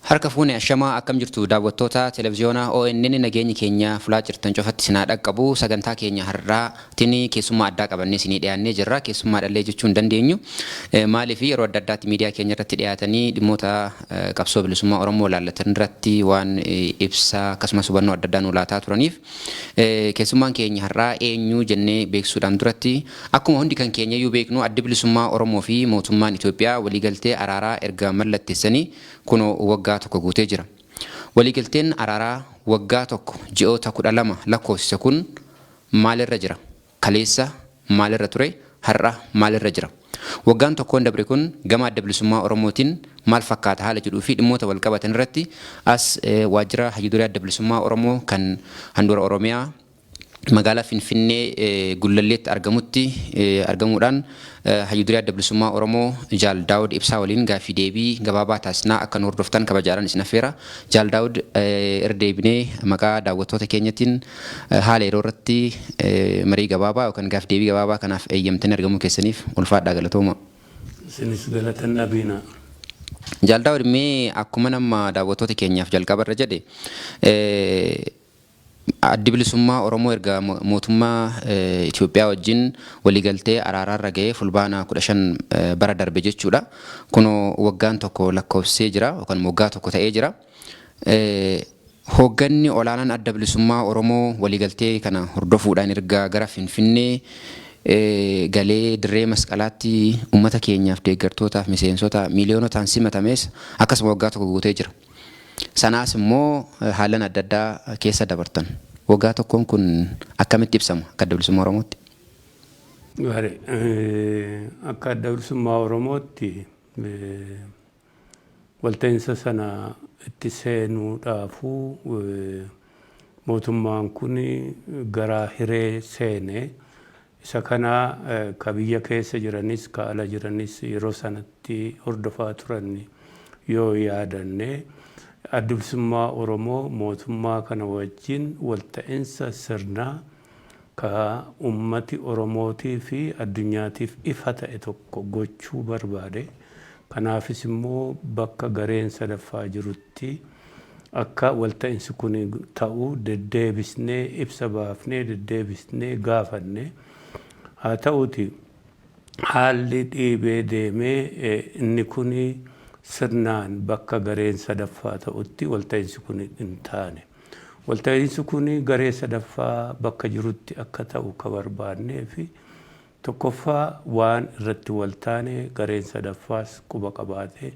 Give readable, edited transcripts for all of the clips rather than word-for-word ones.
Harka fuune, ashamaa, akkam jirtu daawwattoota televiziyoona ONN? Nageenyi keenya fulaa jirtan cufatti sinaa dhaqqabu. Sagantaa keenya har'aatiin keessummaa addaa qabannee isinii dhiyaannee jirra. Keessummaa dhallee jechuu hin dandeenyu. Maaliif, yeroo adda addaatti miidiyaa keenya irratti dhiyaatanii dhimmoota qabsoo bilisummaa Oromoo laallatan irratti waan ibsaa akkasumas hubannoo adda addaa nu laataa turaniif. Keessummaan keenya har'aa eenyu jennee beeksisuudhaan duratti, akkuma hundi kan keenya iyyuu beeknu, Addi Bilisummaa Oromoo fi mootummaan Itoophiyaa waliigaltee araaraa erga mallatteessanii kunoo waggaa tokko guutee jira. Waliigalteen araaraa waggaa 1 ji'oota 12 lakkoofsise kun maalirra jira? Kaleessa maalirra ture? Har'a maalirra jira? Waggaan tokkoon dabre kun gama Adda Bilisummaa Oromootiin maal fakkaata haala jedhuu fi dhimmoota walqabatan irratti as waajjira Hayyu-Duree Adda Bilisummaa Oromoo kan handhuura Oromiyaa magaalaa Finfinnee Gullalleetti argamutti argamuudhaan Hayyu-Duree Adda Bilisummaa Oromoo Jaal Daawud Ibsaa waliin gaaffii deebii gabaabaa taasisnaa. Akka nu hordoftan kabajaadhaan isin affeera. Jaal Daawud, irra deebinee maqaa daawwattoota keenyatiin haala yeroo irratti marii gabaabaa yookaan gaaffii deebii gabaabaa kanaaf eeyyamtanii argamuu keessaniif ulfaadhaa, galatooma. Isinis galatan dhabiina. Jaal Daawud, mee akkuma nama daawwattoota keenyaaf jalqabarra jedhe, Addi Bilisummaa Oromoo erga mootummaa Itoophiyaa wajjin waliigaltee araaraarra ga'ee Fulbaana 15 bara darbe jechuudha. Kunoo waggaan tokko lakkoofsisee jira yookaan waggaa tokko ta'ee jira. Hoogganni olaanaan Adda Bilisummaa Oromoo waliigaltee kana hordofuudhaan erga gara Finfinnee galee dirree Masqalaatti uummata keenyaaf, deeggartootaaf, miseensota miiliyoonotaan simatames akkasuma waggaa tokko guutee jira. Sanaas immoo haalan adda addaa keessa dabartan. Waggaa tokkoon kun akkamitti ibsama akka Adda Bilisummaa Oromootti? Gaarii. Akka Adda Bilisummaa Oromootti walta'iinsa sana itti seenuudhaafuu mootummaan kun garaa hiree seene. Isa kana ka biyya keessa jiranis ka ala jiranis yeroo sanatti hordofaa turan yoo yaadanne, Addi Bilisummaa Oromoo mootummaa kana wajjin walta'iinsa sirnaa ka ummati Oromootii fi addunyaatiif ifa ta'e tokko gochuu barbaade. Kanaafis immoo bakka gareen sadaffaa jirutti akka walta'iinsi kun ta'u deddeebisnee ibsa baafnee, deddeebisnee gaafanne. Haa ta'uti, haalli dhiibee deemee inni kun sirnaan bakka gareen sadaffaa ta'utti walta'iinsi kun hin taane. Walta'iinsi kun garee sadaffaa bakka jirutti akka ta'u ka barbaannee fi tokkoffaa, waan irratti waltaane gareen sadaffaas quba qabaate,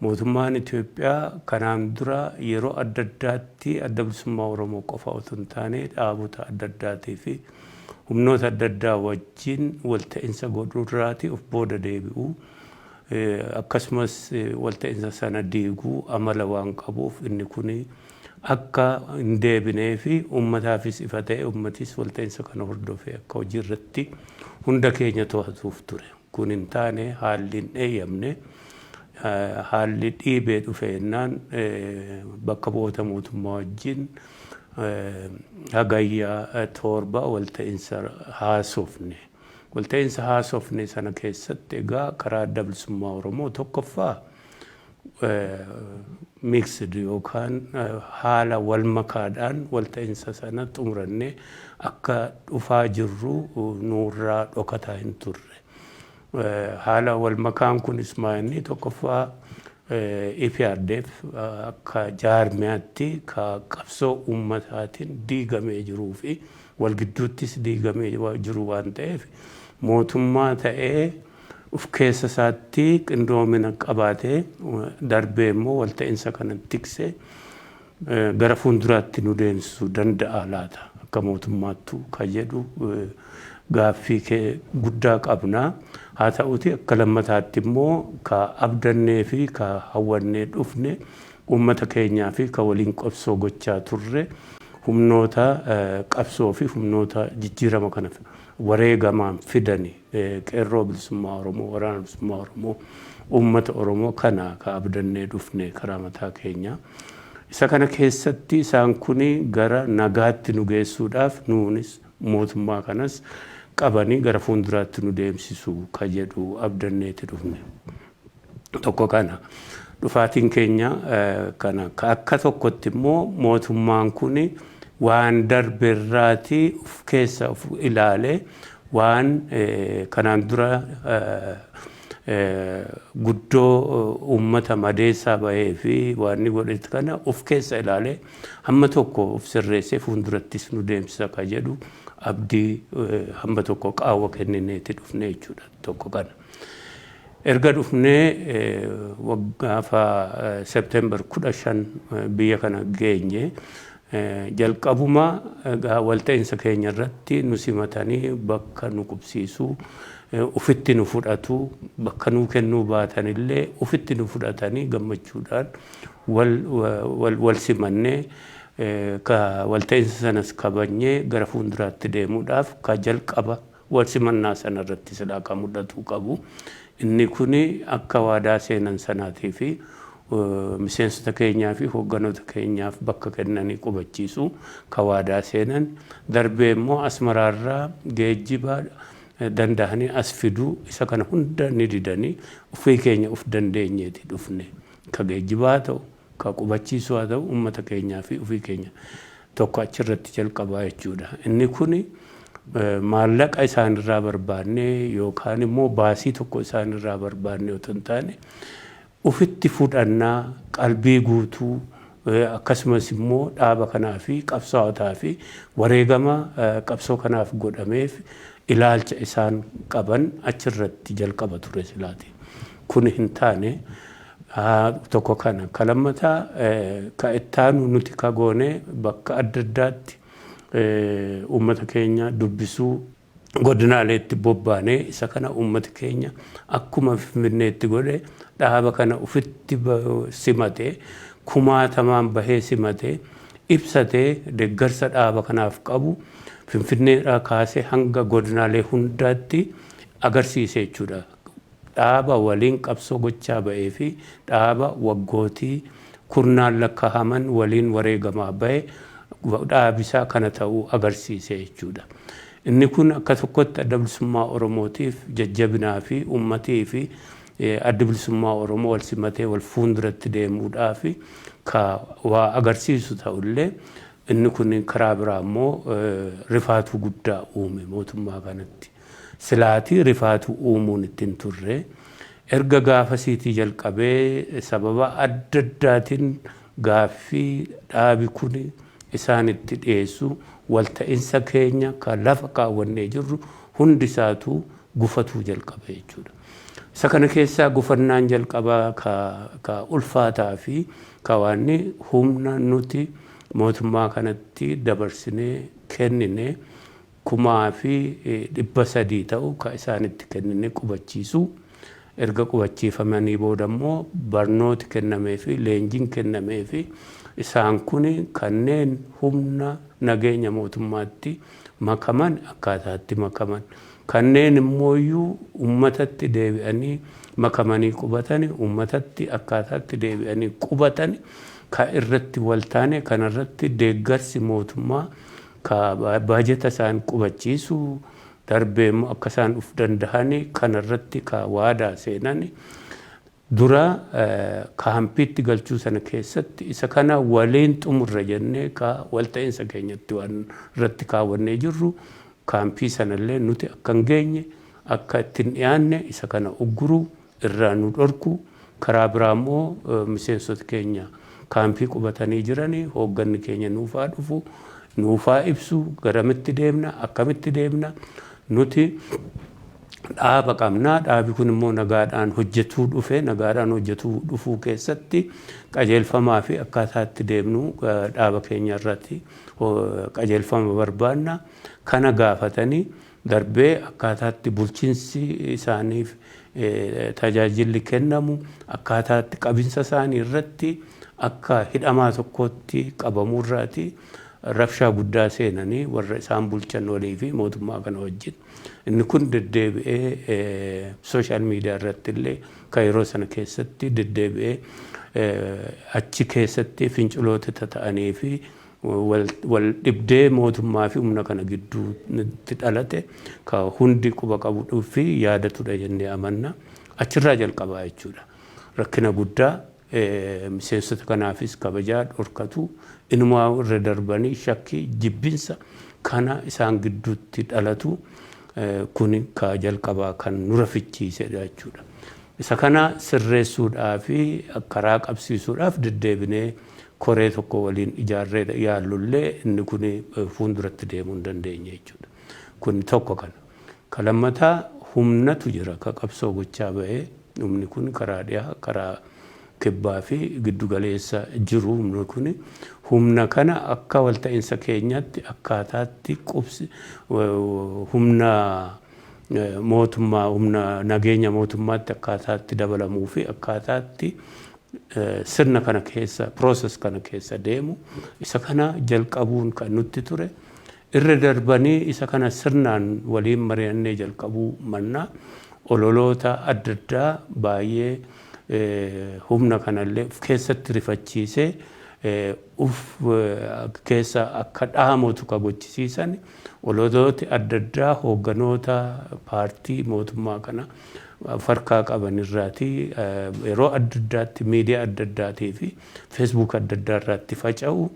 mootummaan Itoophiyaa kanaan dura yeroo adda addaatti Adda Bilisummaa Oromoo qofa otoo hin taane dhaabota adda addaatii fi humnoota adda addaa wajjin walta'iinsa godhuurraati of booda deebi'uu, akkasumas walta'iinsa sana diiguu amala waan qabuuf, inni kun akka hin deebinee fi uummataafis ifa ta'e, uummatis walta'iinsa kana hordofee akka hojii irratti hunda keenya to'atuuf ture. Kun hin taane, haalli hin eeyyamne. Haalli dhiibee dhufe jennaan bakka bu'oota mootummaa wajjin Hagayya 7 walta'iinsa haasofne. Walta'iinsa haasofne sana keessatti egaa karaa Adda Bilisummaa Oromoo tokkoffaa mixed yookaan haala wal makaadhaan walta'iinsa sana xumurannee akka dhufaa jirru nurraa dhokataa hin turre. Haala wal makaan kunis maa'inni tokkoffaa EPRDF akka jaarmiyaatti ka qabsoo uummataatiin diigamee jiruu fi wal gidduuttis diigamee jiru waan ta'eef, mootummaa ta'ee uf keessa isaatti qindoomina qabaatee, darbee immoo walta'iinsa kana tiksee gara fuulduraatti nu deemsisuu danda'a laata akka mootummaattu ka jedhu gaaffii guddaa qabna. Haa ta'uti, akka lammataatti immoo ka abdannee fi ka hawwannee dhufne uummata keenyaa fi ka waliin qabsoo gochaa turre humnoota qabsoo fi humnoota jijjiirama kana wareegamaan fidani, Qeerroo Bilisummaa Oromoo, Waraana Bilisummaa Oromoo, uummata Oromoo kana ka abdannee dhufne karaa mataa keenyaa. Isa kana keessatti isaan kun gara nagaatti nu geessuudhaaf nuunis mootummaa kanas qabanii gara fuulduraatti nu deemsisu ka jedhu abdanneeti dhufne. Tokko kana. Dhufaatiin keenya kana akka tokkotti immoo mootummaan kun waan darbeerraatii of keessa of ilaalee, waan kanaan dura guddoo uummata madeessaa bahee fi waan inni godhe kana of keessa ilaalee, hamma tokko of sirreessee fuuldurattis nu deemsisa ka jedhu abdii hamma tokko qaawwa kennineeti dhufne jechuudha, tokko kana. Erga dhufnee waggaafa September 15 biyya kana geenye, jalqabuma walta'iinsa keenya irratti nu simatanii, bakka nu qubsiisuu, ufitti nu fudhatu, bakka nuu kennuu baatanillee ufitti nu fudhatanii, gammachuudhaan wal simannee, ka walta'iinsa sanas kabajnee gara fuulduraatti deemuudhaaf ka jalqaba wal simannaa sana irratti silaa kan mul'atuu qabu. Inni kuni akka waadaa seenan sanaatii fi miseensota keenyaa fi hoogganoota keenyaaf bakka kennanii qubachiisu ka waadaa seenan, darbee immoo Asmaraarraa geejjiba danda'anii as fiduu, isa kana hunda ni didanii, ofii keenya of dandeenyeeti dhufne. Ka geejjibaa haa ta'u, ka qubachiisuu haa ta'u, uummata keenyaa fi ofii keenya tokko achirratti jalqabaa jechuudha. Inni kuni maallaqa isaanirraa barbaanne yookaan immoo baasii tokko isaanirraa barbaanne otoo hin taane, ufitti fudhannaa qalbii guutuu, akkasumas immoo dhaaba kanaa fi qabsaa'otaa fi wareegama qabsoo kanaaf godhameef ilaalcha isaan qaban achirratti jalqaba ture silaati. Kun hin taane, tokko kana. Ka lammataa, ka ittaanu nuti ka goone, bakka adda addaatti uummata keenya dubbisuu, godinaaleetti bobbaanee, isa kana uummata keenya akkuma Finfinneetti godhe dhaaba kana ufitti simatee, kumaatamaan bahee simatee, ibsatee, deeggarsa dhaaba kanaaf qabu Finfinneedhaa kaasee hanga godinaalee hundaatti agarsiise jechuudha. Dhaaba waliin qabsoo gochaa ba'ee fi dhaaba waggootii kurnaan lakkaa'aman waliin wareegamaa bahe, dhaabisaa kana ta'uu agarsiise jechuudha. Inni kun akka tokkotti Adda Bilisummaa Oromootiif jajjabinaa fi uummatii fi Adda Bilisummaa Oromoo wal simatee wal fuulduratti deemuudhaaf ka waa agarsiisu ta'ullee, inni kun karaa biraa immoo rifaatuu guddaa uume mootummaa kanatti. Silaatii rifaatuu uumuun ittiin turre. Erga gaafasiitii jalqabee sababa adda addaatiin gaaffii dhaabi kun isaanitti dhiyeessu, walta'iinsa keenya ka lafa kaawwannee jirru hundi isaatu gufatuu jalqabe jechuudha. Isa kana keessaa gufannaan jalqabaa ka ulfaataa fi ka waanni humna nuti mootummaa kanatti dabarsinee kennine 3,300 ta'u ka isaanitti kennine qubachiisu. Erga qubachiifamanii booda immoo barnooti kennamee fi leenjiin kennamee fi isaan kun kanneen humna nageenya mootummaatti makaman akkaataatti makaman, kanneen immooyyuu uummatatti deebi'anii makamanii qubatani, uummatatti akkaataatti deebi'anii qubatan ka irratti waltaane kanarratti deeggarsi mootummaa ka baajeta isaan qubachiisu, darbee immoo akka isaan uf danda'anii kanarratti ka waadaa seenan, dura kaampiitti galchuu sana keessatti isa kana waliin xumurra jennee ka walta'iinsa keenyatti waan irratti kaawwannee jirru, kaampii sanallee nuti akka hin geenye, akka ittiin dhiyaanne isa kana ugguruu irraa nu dhorku. Karaa biraa immoo miseensota keenya kaampii qubatanii jiranii hoogganni keenya nuufaa dhufu, nuufaa ibsu, garamitti deemna, akkamitti deemna, nuti dhaaba qabnaa, dhaabi kun immoo nagaadhaan hojjetuu dhufe, nagaadhaan hojjetuu dhufuu keessatti qajeelfamaa fi akkaataa itti deemnu dhaaba keenya irratti qajeelfama barbaanna, kana gaafatanii, darbee akkaataatti bulchiinsi isaaniif tajaajilli kennamu, akkaataatti qabinsa isaanii irratti akka hidhamaa tokkootti qabamuurraati rabshaa guddaa seenanii warra isaan bulchan walii fi mootummaa kana wajjin. Inni kun deddeebi'ee social media irratti illee kan yeroo sana keessatti deddeebi'ee achi keessatti finciloota ta'anii fi wal dhibdee mootummaa fi humna kana gidduutti dhalate ka hundi quba qabu fi yaadatudha jennee amanna. Achirraa jalqabaa jechuudha. Rakkina guddaa miseensota kanaafis kabajaa dhorkatu, inumaa irra darbanii shakkii, jibbinsa kana isaan gidduutti dhalatu, kun ka jalqabaa kan nu rafichiisedha jechuudha. Isa kana sirreessuudhaa fi karaa qabsiisuudhaaf deddeebinee koree tokko waliin ijaarree yaallullee, inni kun fuulduratti deemuu hin dandeenye jechuudha. Kun tokko kana. Ka lammataa, humnatu jira ka qabsoo gochaa ba'ee. Humni kun karaa dhiyaa, karaa kibbaa fi giddugaleessa jiru. Humni kun, humna kana akka walta'iinsa keenyatti akkaataatti qubsi humna mootummaa, humna nageenya mootummaatti akkaataatti dabalamuu fi akkaataatti sirna kana keessa, process kana keessa deemu, isa kana jalqabuun kan nutti ture. Irra darbanii isa kana sirnaan waliin mari'annee jalqabuu mannaa, ololoota adda addaa baay'ee humna kanallee of keessatti rifachiisee uf keessa akka dhaamotu ka gochisiisan, ololooti adda addaa hoogganoota paartii mootummaa kana farkaa qaban irraati yeroo adda addaatti miidiyaa adda addaatii fi Facebook adda addaa irratti faca'u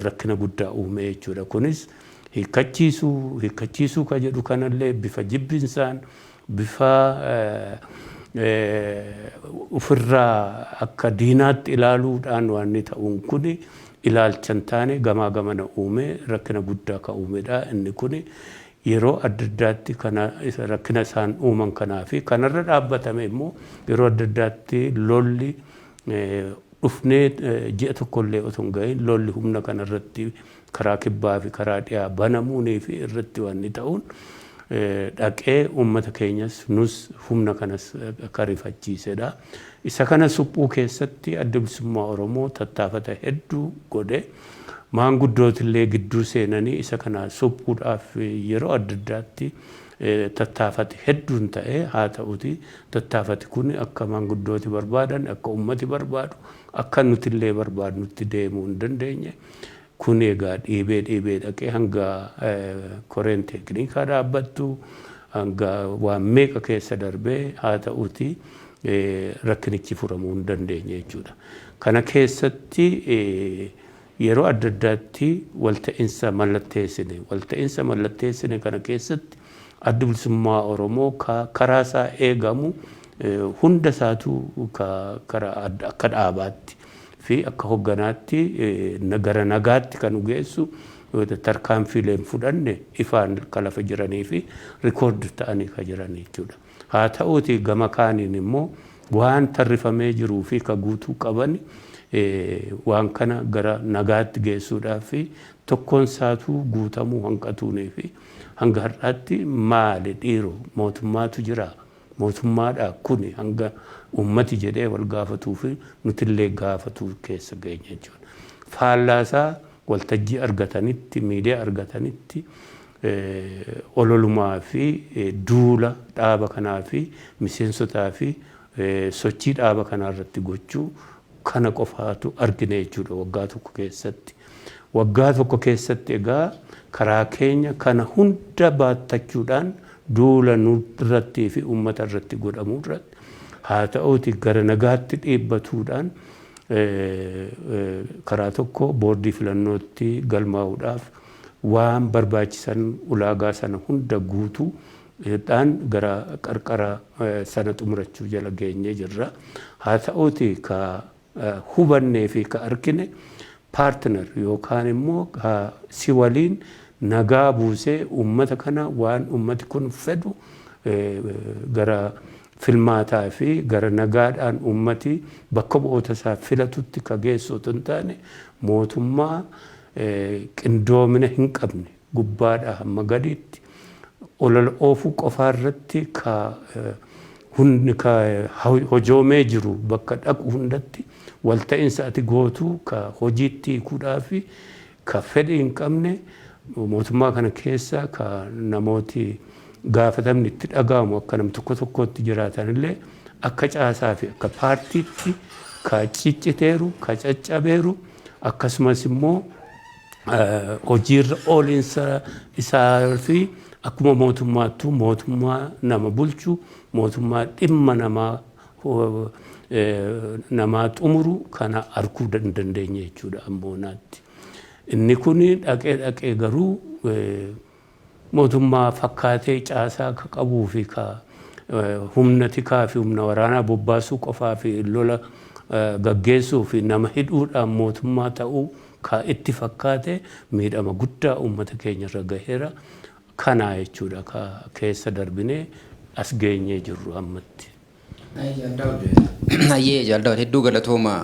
rakkina guddaa uume jechuudha. Kunis hiikkachiisuu ka jedhu kanallee bifa jibbinsaan, bifa ofirraa akka diinaatti ilaaluudhaan waan inni ta'uun kun ilaalcha hin taane gamaa gamana uume, rakkina guddaa ka uumedha. Inni kun yeroo adda addaatti kana rakkina isaan uuman kanaa fi kanarra dhaabbatame immoo yeroo adda addaatti lolli dhufnee ji'a tokkollee otoo hin gahin lolli humna kanarratti karaa kibbaa fi karaa dhiyaa banamuunii fi irratti wanni ta'uun dhaqee uummata keenyas, nus, humna kanas akka rifachiisedha. Isa kana suphuu keessatti Adda Bilisummaa Oromoo tattaafata hedduu godhe. Maanguddootillee gidduu seenanii isa kana suphuudhaaf yeroo adda addaatti tattaafate hedduun ta'e. Haa ta'uti, tattaafati kun akka maanguddooti barbaadan, akka uummati barbaadu, akka nutillee barbaadnutti deemuu hin dandeenye. Kun egaa dhiibee dhiibee dhaqee hanga koreen teeknikaa dhaabbattu, hanga waan meeqa keessa darbee, haa ta'uti, rakkinichi furamuu hin dandeenye jechuudha. Kana keessatti yeroo adda addaatti walta'iinsa mallatteessine kana keessatti Adda Bilisummaa Oromoo karaa isaa eegamu hunda isaatu karaa akka dhaabaatti fi akka hogganaatti gara nagaatti kan nu geessu tarkaanfiileen fudhanne ifaan ka lafa jiranii fi record ta'anii ka jiran jechuudha. Haa ta'uuti, gama kaaniin immoo waan tarrifamee jiruu fi ka guutuu qaban, waan kana gara nagaatti geessuudhaaf fi tokkoon isaatuu guutamuu hanqatuunii fi hanga har'aatti maali dhiiroo, mootummaatu jira, mootummaadha kuni hanga ummati jedhee wal gaafatuu fi nutillee gaafatuu keessa geenya jechuudha. Faallaasaa waltajjii argatanitti, miidiyaa argatanitti ololumaa fi duula dhaaba kanaa fi miseensotaa fi sochii dhaaba kanaa irratti gochuu kana qofaatu argine jechuudha waggaa tokko keessatti. Waggaa tokko keessatti egaa karaa keenya kana hunda baattachuudhaan duula nu irrattii fi uummata irratti godhamuu irratti, haa ta'uuti, gara nagaatti dhiibbatuudhaan karaa tokko boordii filannootti galmaa'uudhaaf waan barbaachisan ulaagaa sana hunda guutuu dhaan gara qarqara sana xumurachuu jala geenyee jirra. Haa ta'uuti, ka hubannee fi ka argine, partner yookaan immoo ka si waliin nagaa buusee uummata kana waan uummati kun fedhu gara filmaataa fi gara nagaadhaan uummati bakka bu'oota isaa filatutti ka geessu otoo hin taane, mootummaa qindoomina hin qabne, gubbaadhaa hamma gadiitti olola oofuu qofaa irratti ka hundi ka hojoomee jiru, bakka dhaqu hundatti walta'iinsa ati gootu ka hojiitti hiikuudhaa fi ka fedhii hin qabne, mootummaa kana keessa ka namooti gaafatamni itti dhaga'amu akka nam tokko tokkotti jiraatanillee, akka caasaa fi akka paartiitti ka cicciteeru, ka caccabeeru, akkasumas immoo hojiirra ooliinsa isaa fi akkuma mootummaattuu mootummaa nama bulchu, mootummaa dhimma namaa namaa xumuru kana arguu dandeenye jechuudha ammoonaatti. Inni kun dhaqee dhaqee garuu mootummaa fakkaatee caasaa akka qabuu fi ka humna tikaa fi humna waraanaa bobbaasuu qofaa fi lola gaggeessuu fi nama hidhuudhaan mootummaa ta'uu ka itti fakkaate miidhama guddaa uummata keenya irra gaheera. Kana jechuudha ka keessa darbinee as geenyee jirru ammatti. Ayyee, Jaaldaawwan, hedduu galatooma.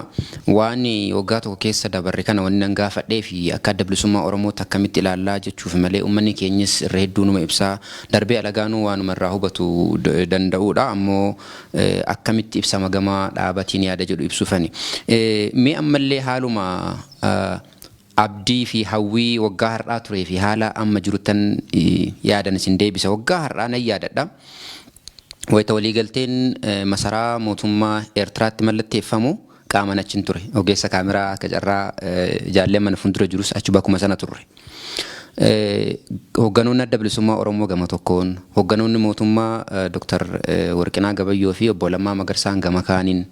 Waan waggaa tokko keessa dabarre kana wanni nan gaafadhee fi akka Adda Bilisummaa Oromootti akkamitti ilaallaa jechuuf malee, uummanni keenyas irra hedduu numa ibsaa darbee alagaanuu waanuma irraa hubatu danda'uudha, ammoo akkamitti ibsama gama dhaabatiin yaada jedhu ibsuufani. Mee ammallee haaluma abdii fi hawwii waggaa har'aa turee fi haala amma jiruttan yaadan isin deebisa. Waggaa har'aa nan yaadadha. Wayita waliigalteen masaraa mootummaa Eertiraatti mallatteeffamu qaaman achiin ture. Ogeessa kaameraa akka carraa jaallee mana fuuldura jirus achi bakkuma sana turre. Hoogganoonni Adda Bilisummaa Oromoo gama tokkoon, hoogganoonni mootummaa Dr. Warqinaa Gabayyoo fi obbo Lammaa Magarsaan gama kaaniin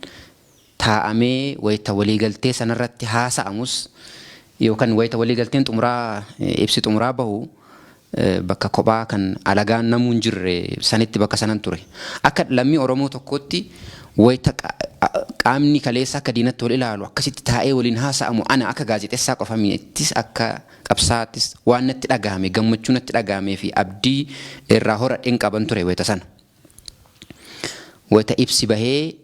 taa'amee wayita waliigaltee sanarratti haasa'amus, yookaan wayita waliigalteen xumuraa, ibsi xumuraa bahu, bakka kophaa kan alagaan namuu hin jirre sanitti bakka sanan ture. Akka lammii Oromoo tokkootti, wayita qaamni kaleessa akka diinatti wal ilaalu akkasitti taa'ee waliin haasa'amu, ana akka gaazexeessaa qofa miittis, akka qabsaa'aattis waan natti dhagahame, gammachuu natti dhagahamee fi abdii irraa horadheen qaban ture wayita sana. Wayita ibsi bahee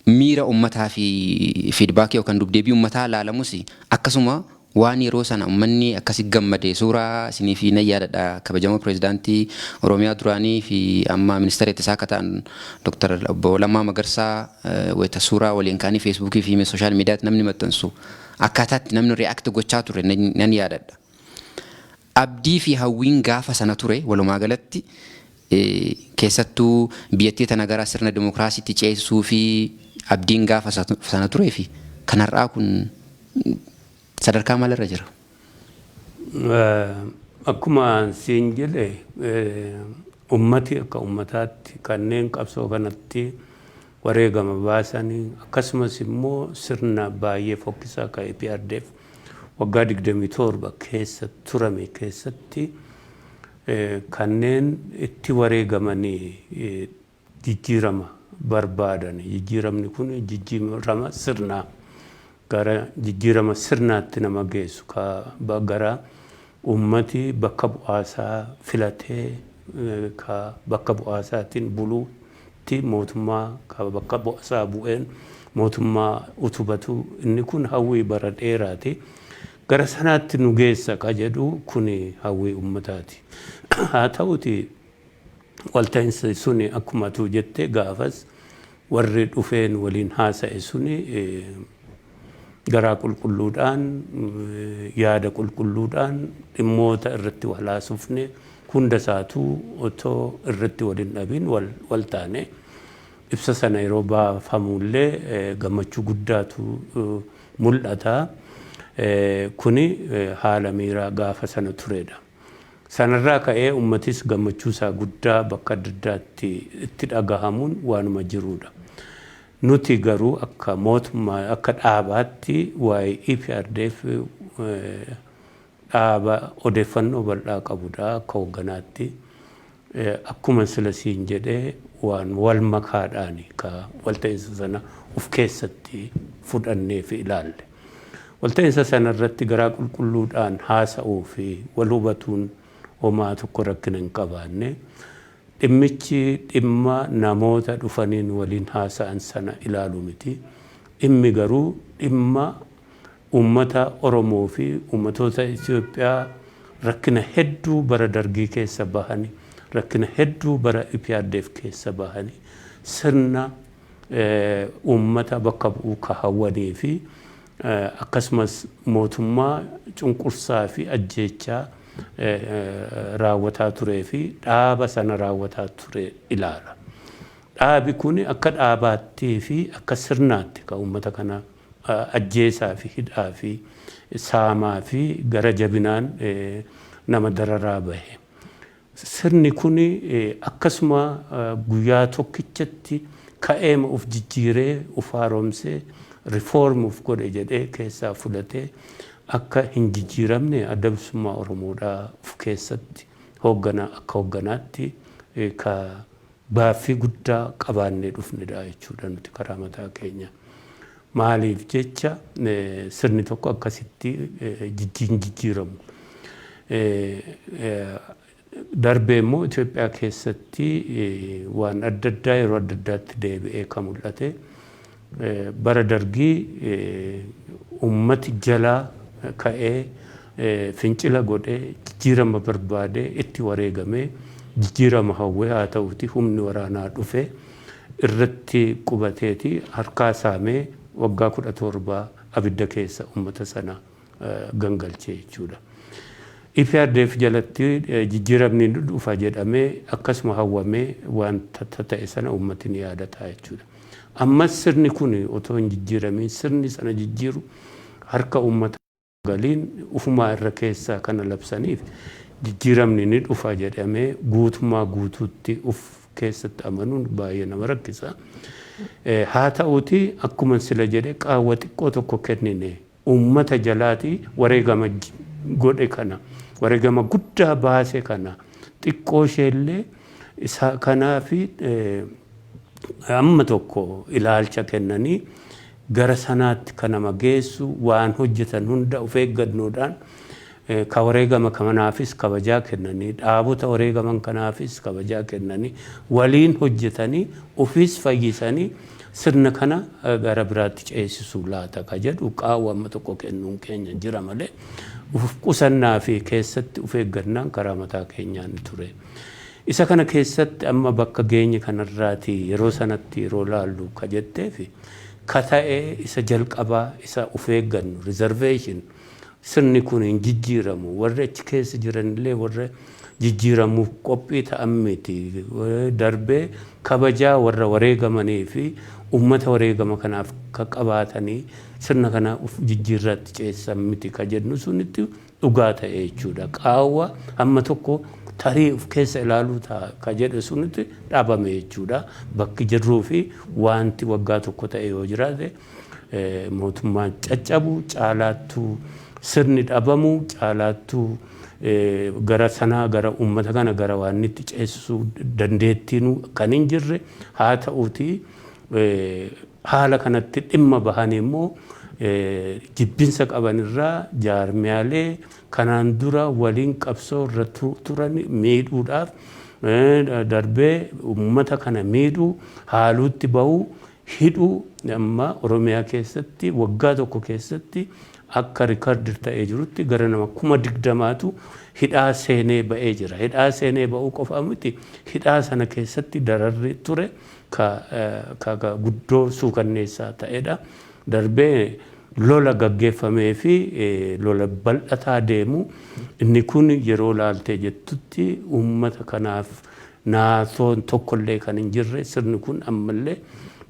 miira uummataa fi feedbackii yookaan dubdeebii uummataa ilaalamus, akkasuma waan yeroo sana uummanni akkasi gammade suuraa isinii fi nan yaadadha, kabajamoo pireezidaantii Oromiyaa duraanii fi amma ministeera ittisaa akka ta'an Dr. Obbo Lammaa Magarsaa wayita suuraa waliin ka'anii Facebookii fi social mediaatti namni maxxansu, akkaataatti namni react gochaa ture nan yaadadha. Abdii fi hawwiin gaafa sana ture walumaa galatti, keessattuu biyyattii tana gara sirna dimokiraasiitti ceesisuu fi abdiin gaafa sana turee fi kan har'aa kun sadarkaa maalirra jira? Akkuma siin jedhe, ummati akka ummataatti kanneen qabsoo kanatti wareegama baasanii, akkasumas immoo sirna baay'ee fokkisaa ka EPRDF waggaa 27 keessa turame keessatti kanneen itti wareegamanii jijjiirama barbaadan, jijjiiramni kun jijjiirama sirnaa, gara jijjiirama sirnaatti nama geessu, ka gara ummati bakka bu'aasaa filatee ka bakka bu'aasaatiin buluutti, mootummaa ka bakka bu'aasaa bu'een mootummaa utubatu, inni kun hawwii bara dheeraati. Gara sanaatti nu geessa ka jedhu kun hawwii ummataati. Haa ta'uti, walta'iinsi suni akkuma atu jette gaafas warri dhufeen waliin haasa'e suni garaa qulqulluudhaan, yaada qulqulluudhaan dhimmoota irratti wal haasofne hunda isaatuu otoo irratti wal hin dhabin wal taane. Ibsa sana yeroo baafamullee gammachuu guddaatu mul'ata. Kuni haala miiraa gaafa sana turedha. Sanarraa ka'ee uummatis gammachuu isaa guddaa bakka adda addaatti itti dhagahamuun waanuma jirudha. Nuti garuu akka mootummaa, akka dhaabaatti, waa'ee EPRDF dhaaba odeeffannoo bal'aa qabudha akka hoogganaatti. Akkuma sila siin jedhee, waan wal makaadhaan ka walta'iinsa sana of keessatti fudhannee fi ilaalle. Walta'iinsa sana irratti garaa qulqulluudhaan haasa'uu fi wal hubatuun homaa tokko rakkina hin qabaanne. Dhimmichi dhimma namoota dhufaniin waliin haasa'an sana ilaalu miti. Dhimmi garuu dhimma uummata Oromoo fi uummatoota Itoophiyaa rakkina hedduu bara Dargii keessa bahanii, rakkina hedduu bara EPRDF keessa bahanii, sirna uummata bakka bu'uu ka hawwanii fi akkasumas mootummaa cunqursaa fi ajjeechaa raawwataa turee fi dhaaba sana raawwataa ture ilaala. Dhaabi kun akka dhaabaattii fi akka sirnaatti ka uummata kana ajjeesaa fi hidhaa fi saamaa fi gara jabinaan nama dararaa bahe. Sirni kun akkasuma guyyaa tokkichatti Ka'eema uf jijjiiree, uf haaromsee, reform uf godhe jedhee keessaa fudhatee akka hin jijjiiramne Adda Bilisummaa Oromoodhaa uf keessatti hoogganaa akka hoogganaatti ka baaffii guddaa qabaannee dhufnedha jechuudha nuti karaa mataa keenya. Maaliif jecha, sirni tokko akkasitti hin jijjiiramu. Darbee immoo Itoophiyaa keessatti waan adda addaa yeroo adda addaatti deebi'ee kan mul'ate, bara Dargii ummati jalaa ka'ee fincila godhee jijjiirama barbaadee itti wareegamee jijjiirama hawwee, haa ta'uti humni waraanaa dhufe irratti qubateeti harkaa saamee waggaa 17 abidda keessa ummata sana gangalchee jechuudha. EPRDF jalatti jijjiiramni dhufa jedhamee akkasuma hawwamee wanta ta'e sana ummati ni yaadata jechuudha. Ammas sirni kun otoo hin jijjiiramiin sirni sana jijjiiru harka ummata galiin ufumaa irra keessaa kana labsaniif, jijjiiramni ni dhufa jedhamee guutummaa guutuutti uf keessatti amanuun baay'ee nama rakkisa. Haa ta'uuti, akkuma sila jedhe, qaawwa xiqqoo tokko kennine uummata jalaati wareegama godhe kana, wareegama guddaa baase kana, xiqqoo isheellee isa kanaafi amma tokko ilaalcha kennanii gara sanaatti kan nama geessu waan hojjetan hunda of eeggannoodhaan, ka wareegama kanaafis kabajaa kennanii, dhaabota wareegaman kanaafis kabajaa kennanii, waliin hojjetanii ofiis fayyisanii sirna kana gara biraatti ceesisuu laata ka jedhu qaawwa amma tokko kennuun keenya jira malee, uf qusannaa fi keessatti of eeggannaan karaa mataa keenyaan ture. Isa kana keessatti amma bakka geenye kanarraati yeroo sanatti yeroo laallu ka jetteefi ka ta'e, isa jalqabaa isa of eeggannu, reservation, sirni kun hin jijjiiramu, warri achi keessa jiranillee warra jijjiiramuuf qophii ta'an miti, darbee kabajaa warra wareegamanii fi ummata wareegama kanaaf ka qabaatanii sirna kana uf jijjiirraatti ceessisan miti ka jennu sunitti dhugaa ta'e jechuudha. Qaawwa hamma tokko tarii of keessa ilaaluu ta'a ka jedhe sunitti dhaabame jechuudha. Bakki jirruu fi wanti waggaa tokko ta'e yoo jiraate, mootummaan caccabu caalaattuu, sirni dhabamu caalaattuu, gara sanaa gara uummata kana gara waan itti ceesisuu dandeettiinuu kan hin jirre, haa ta'uuti haala kanatti dhimma bahanii immoo jibbinsa qabanirraa jaarmiyaalee kanaan dura waliin qabsoo irra turan miidhuudhaaf, darbee uummata kana miidhuu, haaluutti bahuu, hidhuu, amma Oromiyaa keessatti waggaa tokko keessatti akka record ta'ee jirutti gara nama 20,000tu hidhaa seenee ba'ee jira. Hidhaa seenee ba'uu qofa miti, hidhaa sana keessatti dararri ture ka guddoo suukanneessaa ta'edha. Darbee lola gaggeeffamee fi lola bal'ataa deemu inni kun yeroo laaltee jettutti uummata kanaaf naatoon tokkollee kan hin jirre, sirni kun ammallee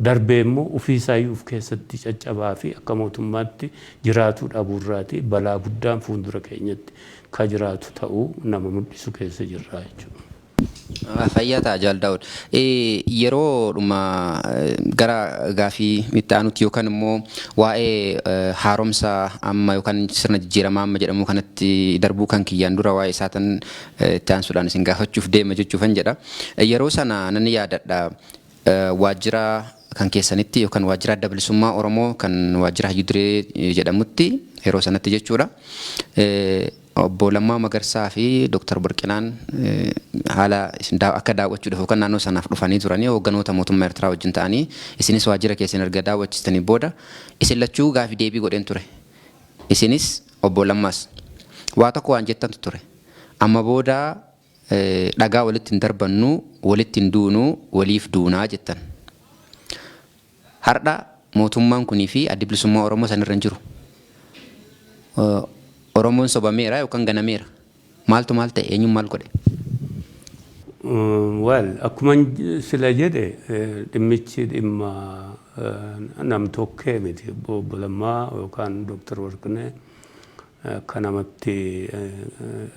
darbee immoo ofiisaayyuu of keessatti caccabaa fi akka mootummaatti jiraatu dhabuurraati balaa guddaan fuuldura keenyatti ka jiraatu ta'uu nama mul'isu keessa jirra jechuudha. Fayyaa ta'a, Jaal Daawud. Yeroo dhuma gara gaafii itti aanutti yookaan immoo waa'ee haaromsa amma yookaan sirna jijjiiramaa amma jedhamu kanatti darbuu kan kiyyaan dura, waa'ee isaatan itti aansuudhaan isin gaafachuuf deema jechuufan jedha. Yeroo sana nan yaadadha, waajjira kan keessanitti yookaan waajjira Adda Bilisummaa Oromoo kan waajjira Hayyuu Duree jedhamutti yeroo sanatti jechuudha. Obbo Lammaa Magarsaa fi Dooktar Warqinaan haala isin akka daawwachuudhaaf yookaan naannoo sanaaf dhufanii turanii hoogganoota mootummaa Eertiraa wajjin ta'anii, isinis waajjira keessan erga daawwachiistanii booda isin lachuu gaafii deebii godheen ture. Isinis Obbo Lammaas waa tokko waan jettantu ture. Amma booda dhagaa walitti hin darbannu, walitti hin duunu, waliif duunaa jettan. Har'a mootummaan kunii fi Addi Bilisummaa Oromoo sanirra hin jiru. Oromoon sobameera yookaan ganameera. Maaltu maal ta'e? Eenyuun maal godhe? Well, akkuma sila jedhe, dhimmichi dhimma nam-tokkee miti. Obbo Lammaa yookaan Dooktar Warqinee akka namatti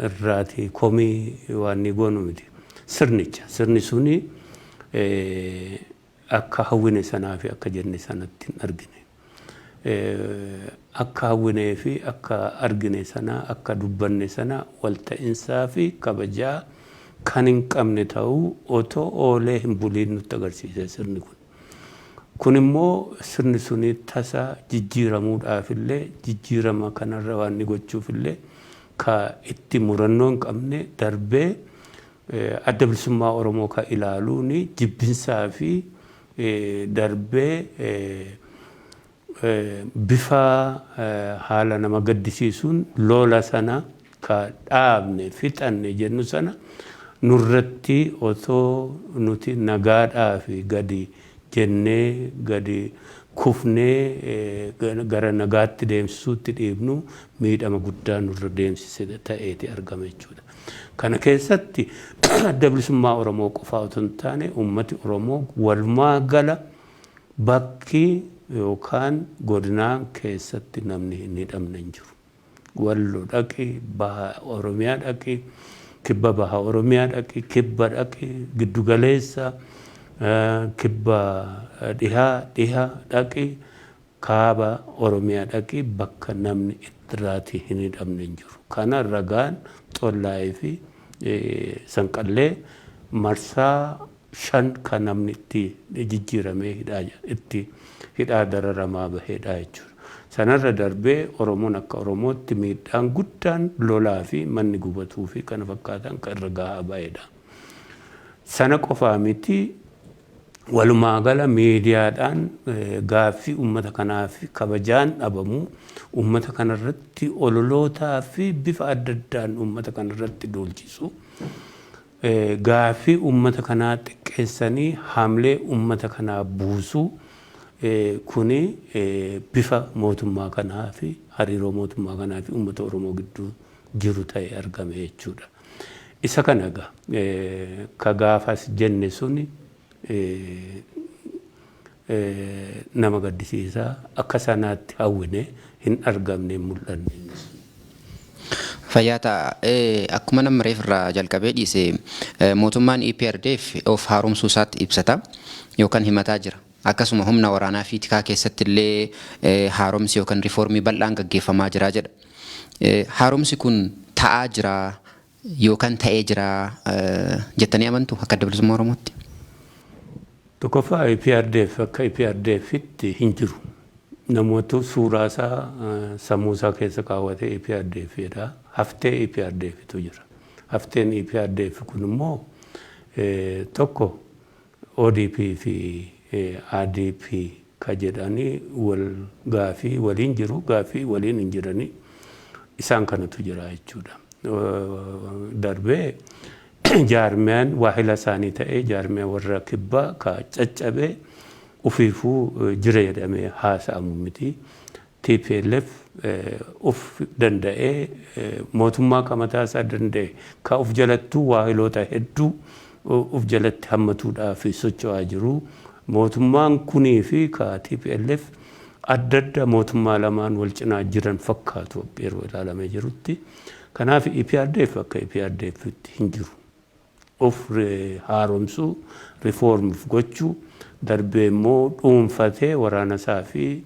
irraati komii waan ni goonu miti. Sirnicha, sirni suni Akka hawwine sanaa fi akka jenne sanatti hin argine. Akka hawwinee fi akka argine sana, akka dubbanne sana walta'iinsaa fi kabajaa kan hin qabne ta'uu otoo oolee hin buliin nutti agarsiise sirni kun. Kun immoo sirni suni tasa jijjiiramuudhaaf illee, jijjiirama kanarra waan inni gochuuf illee ka itti murannoo hin qabne, darbee Adda Bilisummaa Oromoo ka ilaaluun jibbinsaa fi darbee bifa haala nama gaddisiisuun lola sana ka dhaabne, fixanne jennu sana nurratti otoo nuti nagaadhaa fi gadi jennee gadi kufnee gara nagaatti deemsisuutti dhiibnu miidhama guddaa nurra deemsise ta'eeti argama jechuudha. Kana keessatti Adda Bilisummaa Oromoo qofaa otoo hin taane, uummati Oromoo walumaa gala bakki yookaan godinaan keessatti namni hin hidhamne hin jiru. Wallo dhaqi, baha Oromiyaa dhaqi, kibba baha Oromiyaa dhaqi, kibba dhaqi, giddugaleessa, kibba dhihaa, dhiha dhaqi, kaaba Oromiyaa dhaqi, bakka namni ittiraatii hin hidhamne hin jiru. Kana ragaan Xollaayii fi Sanqallee marsaa 5 kan namni itti jijjiiramee hidhaa itti hidhaa dararamaa baheedha jechuudha. Sanarra darbee Oromoon akka Oromootti miidhaan guddaan lolaa fi manni gubatuu fi kana fakkaatan kan irra gahaa baheedha. Sana qofaa miti, walumaa gala miidiyaadhaan gaaffii uummata kanaa fi kabajaan dhabamu, uummata kanarratti ololootaa fi bifa adda addaan uummata kanarratti duulchisu. Gaaffii uummata kanaa xiqqeessanii haamlee uummata kanaa buusuu, kuni bifa mootummaa kanaa fi hariiroo mootummaa kanaa fi uummata Oromoo gidduu jiru ta'e argame jechuudha. Isa kana egaa ka gaafas jenne suni nama gaddisiisa, akka sanaatti hawwine hin argamne, hin mul'anne inni sun. Fayyaa ta'a. Akkuma nama reef irraa jalqabee dhiise, mootummaan EPRDF of haaromsuu isaatti ibsata yookaan himataa jira. Akkasuma humna waraanaa fi tikaa keessatti illee haaromsi yookaan riifoormii bal'aan gaggeeffamaa jira jedha. Haaromsi kun ta'aa jira yookaan ta'ee jira jettanii amantu akka Adda Bilisummaa Oromootti? Tokkoffaa, EPRDF akka EPRDFitti hin jiru. Namoota suuraa isaa sammuu isaa keessa kaawwatee EPRDF jedha. Haftee EPRDFtu jira. Hafteen EPRDF kun immoo tokko ODP fi ADP ka jedhanii wal gaafii waliin jiru, gaafii waliin hin jiranii, isaan kanatu jira jechuudha. Darbee jaarmiyaan waahila isaanii ta'ee, jaarmiyaa warra kibbaa ka caccabee ufiifuu jira jedhamee haasa'amu miti. TPLF uf danda'ee mootummaa ka mataa isaa danda'e, ka uf jalattuu waahiloota hedduu uf jalatti hammatuudhaaf socho'aa jiru. Mootummaan kunii fi ka TPLF adda adda, mootummaa lamaan wal cinaa jiran fakkaatu yeroo ilaalamee jirutti. Kanaaf EPRDF akka EPRDFitti hin jiru. Of haaromsuu, riifoormiif gochuu, darbee immoo dhuunfatee waraana isaa fi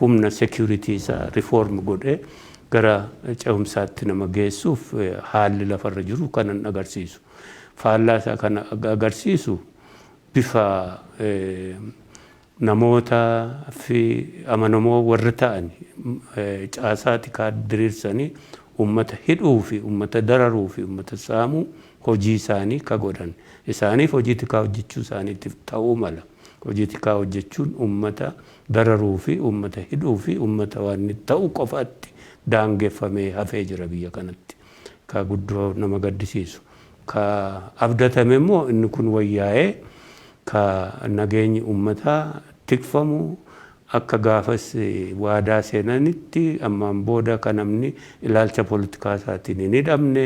humna security isaa reform godhee gara ce'umsaatti nama geessuuf haalli lafarra jiru kanan agarsiisu. Faallaa isaa kan agarsiisu bifa namoota fi amanamoo warri ta'an caasaa tikaa diriirsanii uummata hidhuu fi uummata dararuu fi uummata saamuu hojii isaanii ka godhan. Isaaniif hojii tikaa hojjechuu isaaniitiif ta'uu mala. Hojii tikaa hojjechuun uummata dararuu fi uummata hidhuu fi uummata waan ta'u qofaatti daangeffamee hafee jira biyya kanatti. Ka guddoo nama gaddisiisu. Ka abdatame immoo inni kun wayyaa'ee ka nageenyi uummataa tikfamu, akka gaafas waadaa seenanitti ammaan booda ka namni ilaalcha poolitikaa isaatiin hin hidhamne,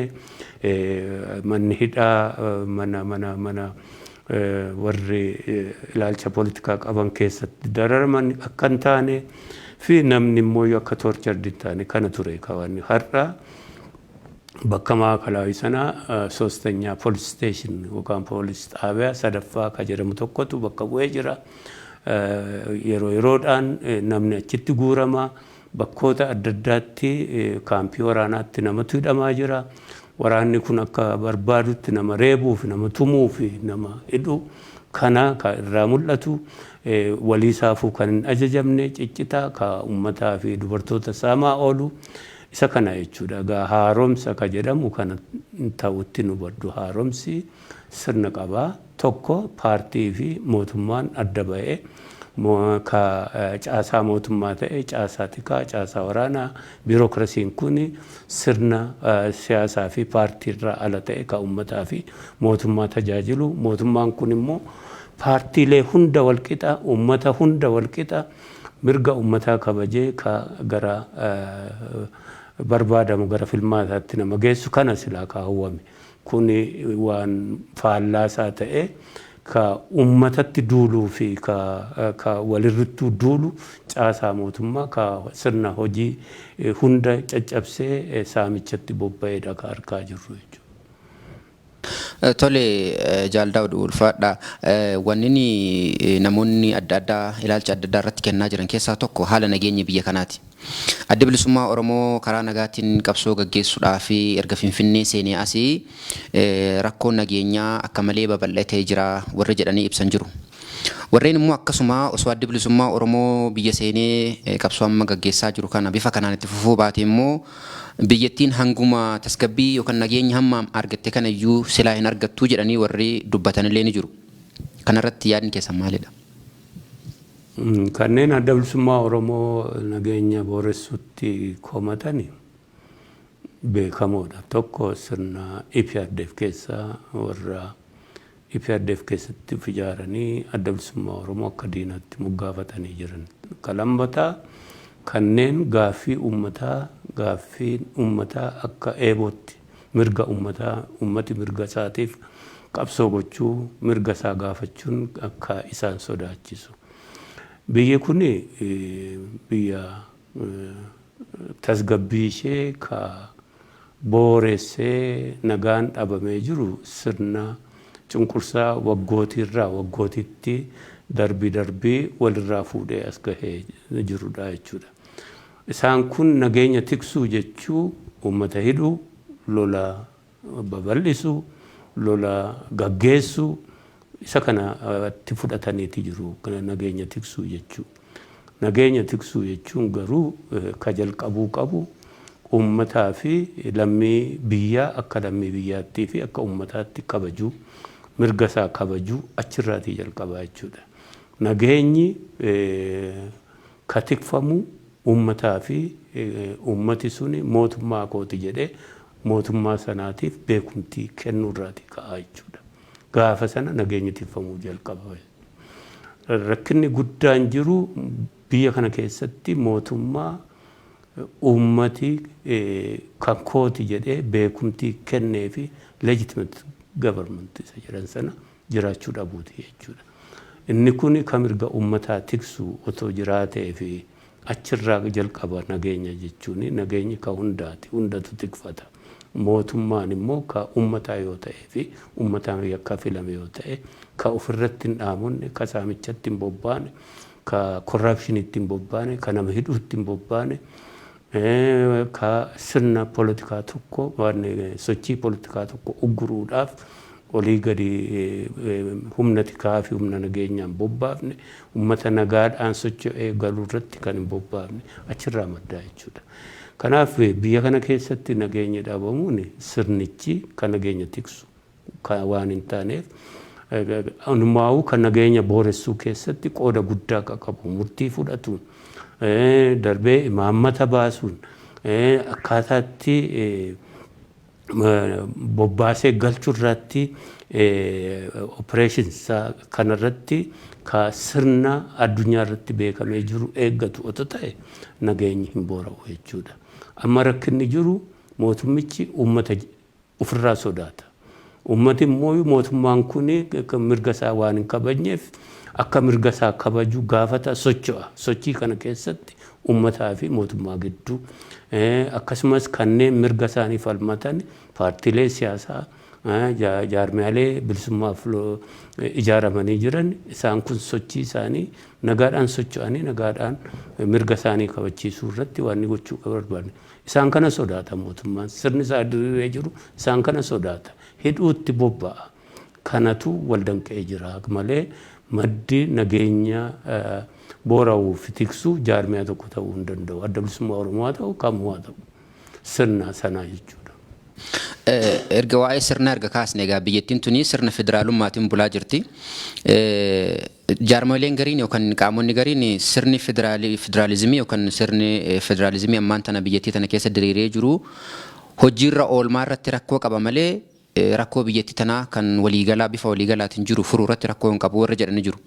manni hidhaa mana warri ilaalcha poolitikaa qaban keessatti dararaman akka hin taane fi namni immoo akka tortured hin taane kana ture ka waan har'a. Bakka maakalaawii sana ሶስተኛ police station yookaan poolis xaabiyaa sadaffaa ka jedhamu tokkotu bakka bu'ee jira. Yeroo yeroodhaan namni achitti guurama. Bakkoota adda addaatti kaampii waraanaatti namatu hidhamaa jira. Waraanni kun akka barbaadutti nama reebuu fi nama tumuu fi nama hidhu kana ka irraa mul'atu, walii isaafuu kan hin ajajamne, ciccitaa ka uummataa fi dubartoota saamaa oolu isa kana jechuudha. Egaa haaromsa ka jedhamu kana ta'utti nu baddu. Haaromsi sirna qabaa. Tokko, paartii fi mootummaan adda ba'ee, ka caasaa mootummaa ta'e, caasaa tikaa, caasaa waraanaa, biirokirasiin kun sirna siyaasaa fi paartii irraa ala ta'e, ka uummataa fi mootummaa tajaajilu, mootummaan kun immoo paartiilee hunda walqixa, uummata hunda walqixa, mirga uummataa kabajee, ka gara barbaadamu, gara filmaataatti nama geessu kana silaa kaawwame. Kun waan faallaasaa ta'e, ka uummatatti duuluu fi ka walirrittuu duulu, caasaa mootummaa ka sirna hojii hunda caccabsee saamichatti bobba'eedha ka argaa jirru jechuudha. Tole, Jaal Daawud, ulfaadha. Wanni namoonni adda addaa ilaalcha adda addaa irratti kennaa jiran keessaa tokko haala nageenya biyya kanaati. Adda Bilisummaa Oromoo karaa nagaatiin qabsoo gaggeessuudhaa fi erga Finfinnee seenee asii rakkoon nageenyaa akka malee babal'atee jira warri jedhanii ibsan jiru. Warreen immoo akkasuma osoo Adda Bilisummaa Oromoo biyya seenee qabsoo amma gaggeessaa jiru kana bifa kanaan itti fufuu baate immoo biyyattiin hanguma tasgabbii yookaan nageenya hamma argatte kana iyyuu silaa hin argattuu jedhanii warri dubbatanillee ni jiru. Kanarratti yaadni keessan maalidha? Kanneen Adda Bilisummaa Oromoo nageenya booressutti komatani beekamoodha. Tokko, sirna EPRDF keessaa warra EPRDF keessatti of ijaaranii Adda Bilisummaa Oromoo akka diinaatti moggaafatanii jiran. Ka lammataa, kanneen gaaffii uummataa, gaaffiin uummataa akka eebootti mirga uummataa, uummati mirga isaatiif qabsoo gochuu, mirga isaa gaafachuun akka isaan sodaachisu. Biyyi kun biyya tasgabbii ishee ka booressee nagaan dhabamee jiru sirna cunqursaa waggootiirraa waggootitti darbii darbii walirraa fuudhee as gahee jirudha jechuudha. Isaan kun nageenya tiksuu jechuu uummata hidhuu, lola babal'isuu, lola gaggeessuu, isa kana itti fudhataniiti jiru nageenya tiksuu jechuu. Nageenya tiksuu jechuun garuu ka jalqabuu qabu uummataa fi lammii biyyaa akka lammii biyyaattii fi akka uummataatti kabajuu, mirga isaa kabajuu achirraatii jalqabaa jechuudha. Nageenyi ka tikfamu uummataa fi uummati suni mootummaa kooti jedhee mootummaa sanaatiif beekumtii kennuurraatii ka'aa jechuudha. Gaafa sana nageenyi tikfamuu jalqaba. Rakkinni guddaan jiru biyya kana keessatti mootummaa uummati kan kooti jedhee beekumtii kennee fi legitimate government isa jedhan sana jiraachuu dhabuuti jechuudha. Inni kun kan mirga uummataa tiksu otoo jiraatee fi achirraa jalqaba nageenya jechuun. Nageenyi ka hundaati, hundatu tikfata. Mootummaan immoo ka uummataa yoo ta'ee fi uummataan yakka filame yoo ta'e, ka ofirratti hin dhaamonne, ka saamichatti hin bobbaane, ka corruptionitti hin bobbaane, ka nama hidhuutti hin bobbaane, ka sirna poolitikaa tokko, waan sochii poolitikaa tokko ugguruudhaaf olii gadi humna tikaa fi humna nageenyaan bobbaafne, uummata nagaadhaan socho'ee galuu irratti kan hin bobbaafne achirraa maddaa jechuudha. Kanaaf biyya kana keessatti nageenya dhabamuun sirnichi kan nageenya tiksu waan hin taaneef, anumaa'uu kan nageenya booressuu keessatti qooda guddaa qabu, murtii fudhatuun, darbee imaammata baasuun, akkaataatti bobbaasee galchuu irratti, operations kanarratti ka sirna addunyaa irratti beekamee jiru eeggatu otoo ta'e nageenyi hin boora'u jechuudha. Amma rakkinni jiru mootummichi uummata ofirraa sodaata. Uummati immoo mootummaan kun mirga isaa waan hin kabajneef akka mirga isaa kabaju gaafata, socho'a. Sochii kana keessatti uummataa fi mootummaa gidduu, akkasumas kanneen mirga isaanii falmatan paartiilee siyaasaa, jaarmiyaalee bilisummaaf ijaaramanii jiran, isaan kun sochii isaanii nagaadhaan socho'anii nagaadhaan mirga isaanii kabachiisuu irratti waan inni gochuu barbaanne. Isaan kana sodaata mootummaan. Sirni isaa diriiree jiru isaan kana sodaata. Hidhuutti bobba'a. Kanatu wal danqee jira malee maddi nageenya boora'uu fi tiksuu jaarmiyaa tokko ta'uu hin danda'u. Adda Bilisummaa Oromoo haa ta'u, kamuu haa ta'u, sirna sanaa jechuudha. Erga waa'ee sirnaa erga kaasne, egaa biyyattiin tuni sirna federaalummaatiin bulaa jirti. Jaarmoleen gariin yookaan qaamonni gariin sirni federaalizimii yookaan sirni federaalizimii ammaan tana biyyattii tana keessa diriiree jiru hojiirra oolmaa irratti rakkoo qaba malee rakkoo biyyattii tanaa kan waliigalaa bifa waliigalaatiin jiru furuu irratti rakkoo hin qabu warra jedhani jiru.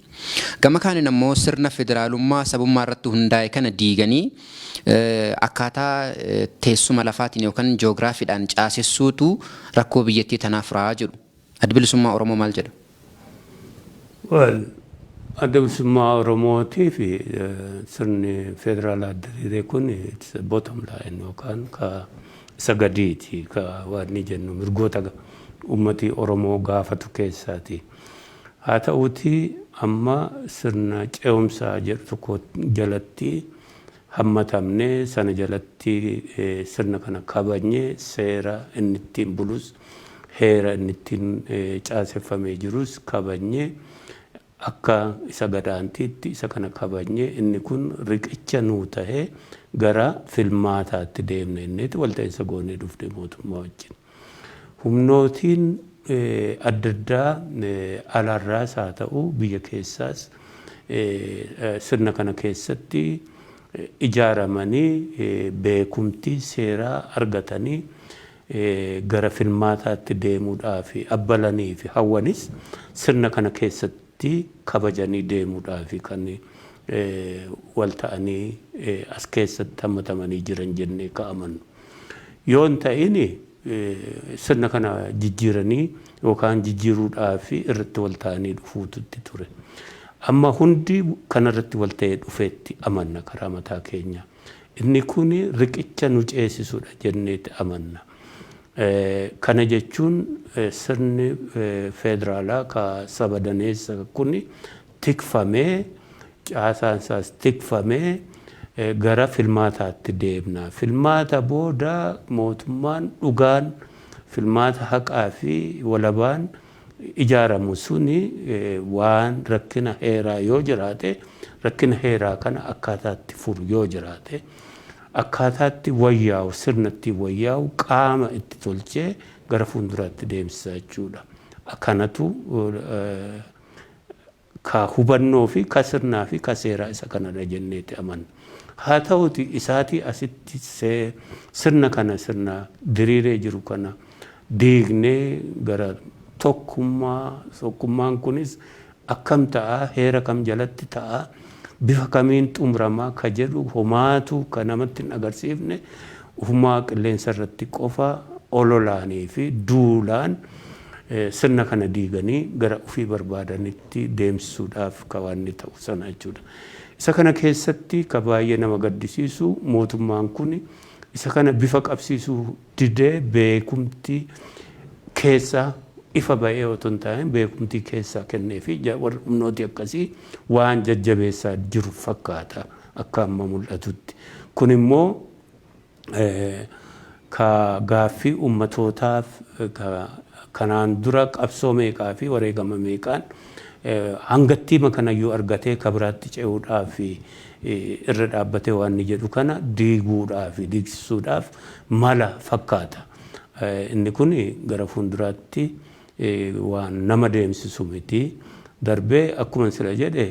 Gama kaaniin ammoo sirna federaalummaa sabummaa irratti hundaa'e kana diiganii akkaataa teessuma lafaatiin yookaan ji'oogiraafiidhaan caasessuutu rakkoo biyyattii tanaa furaa jedhu. Adda Bilisummaa Oromoo maal jedha? Well, Adda Bilisummaa Oromootii fi sirni federaalaa diriiree kun it's bottom line yookaan ka isa gadiiti, ka waan ni jennu mirgoota ummati Oromoo gaafatu keessaati. Haa ta'uuti, amma sirna ce'umsaa jedhu tokko jalatti hammatamne, sana jalatti sirna kana kabajne, seera inni ittiin bulus, heera inni ittiin caaseffamee jirus kabajne, akka isa gadaantiitti isa kana kabajne, inni kun riqicha nuu tahee gara filmaataatti deemne inneeti walta'iinsa goonee dhufne mootummaa wajjin. Humnootiin adda addaa alaarraas haa ta'u biyya keessaas sirna kana keessatti ijaaramanii beekumtii seeraa argatanii gara filmaataatti deemuudhaaf abbalanii fi hawwanis sirna kana keessatti kabajanii deemuudhaaf kan wal ta'anii as keessatti hammatamanii jiran jennee ka'amannu. Yoo hin ta'in sirna kana jijjiiranii yookaan jijjiiruudhaaf irratti wal ta'anii dhufuutu ture. Amma hundi kanarratti wal ta'ee dhufeetti amanna karaa mataa keenya. Inni kun riqicha nu ceesisudha jenneetti amanna. Kana jechuun sirni federaalaa ka saba daneessa kun tikfamee, caasaan isaas tikfamee gara filmaataatti deemna. Filmaata booda mootummaan dhugaan filmaata haqaa fi walabaan ijaaramu suni waan rakkina heeraa yoo jiraate, rakkina heeraa kana akkaataatti furu yoo jiraate, akkaataatti wayyaa'u, sirnatti wayyaa'u qaama itti tolchee gara fuulduraatti deemsisa jechuudha. Kanatu ka hubannoo fi ka sirnaa fi ka seeraa isa kanadha jenneeti amanna. Haa ta'uti, isaatii asitti sirna kana, sirna diriiree jiru kana diignee gara tokkummaa, tokkummaan kunis akkam ta'a, heera kam jalatti ta'a, bifa kamiin xumuramaa ka jedhu homaatu ka namatti hin agarsiifne, ufumaa qilleensa irratti qofa ololaanii fi duulaan sirna kana diiganii gara ofii barbaadanitti deemsisuudhaaf ka waan inni ta'u sana jechuudha. Isa kana keessatti ka baay'ee nama gaddisiisu, mootummaan kun isa kana bifa qabsiisuu didee, beekumtii keessaa ifa ba'ee otoo hin taane beekumtii keessaa kennee fi warri humnooti akkasii waan jajjabeessaa jiru fakkaata akka amma mul'atutti. Kun immoo ka gaaffii ummatootaaf kanaan dura qabsoo meeqaa fi wareegama meeqaan hangattiima kanayyuu argatee ka biraatti ce'uudhaaf irra dhaabbatee waan inni jedhu kana diiguudhaaf, diigsisuudhaaf mala fakkaata. Inni kun gara fuulduraatti waan nama deemsisu miti. Darbee akkuma sila jedhe,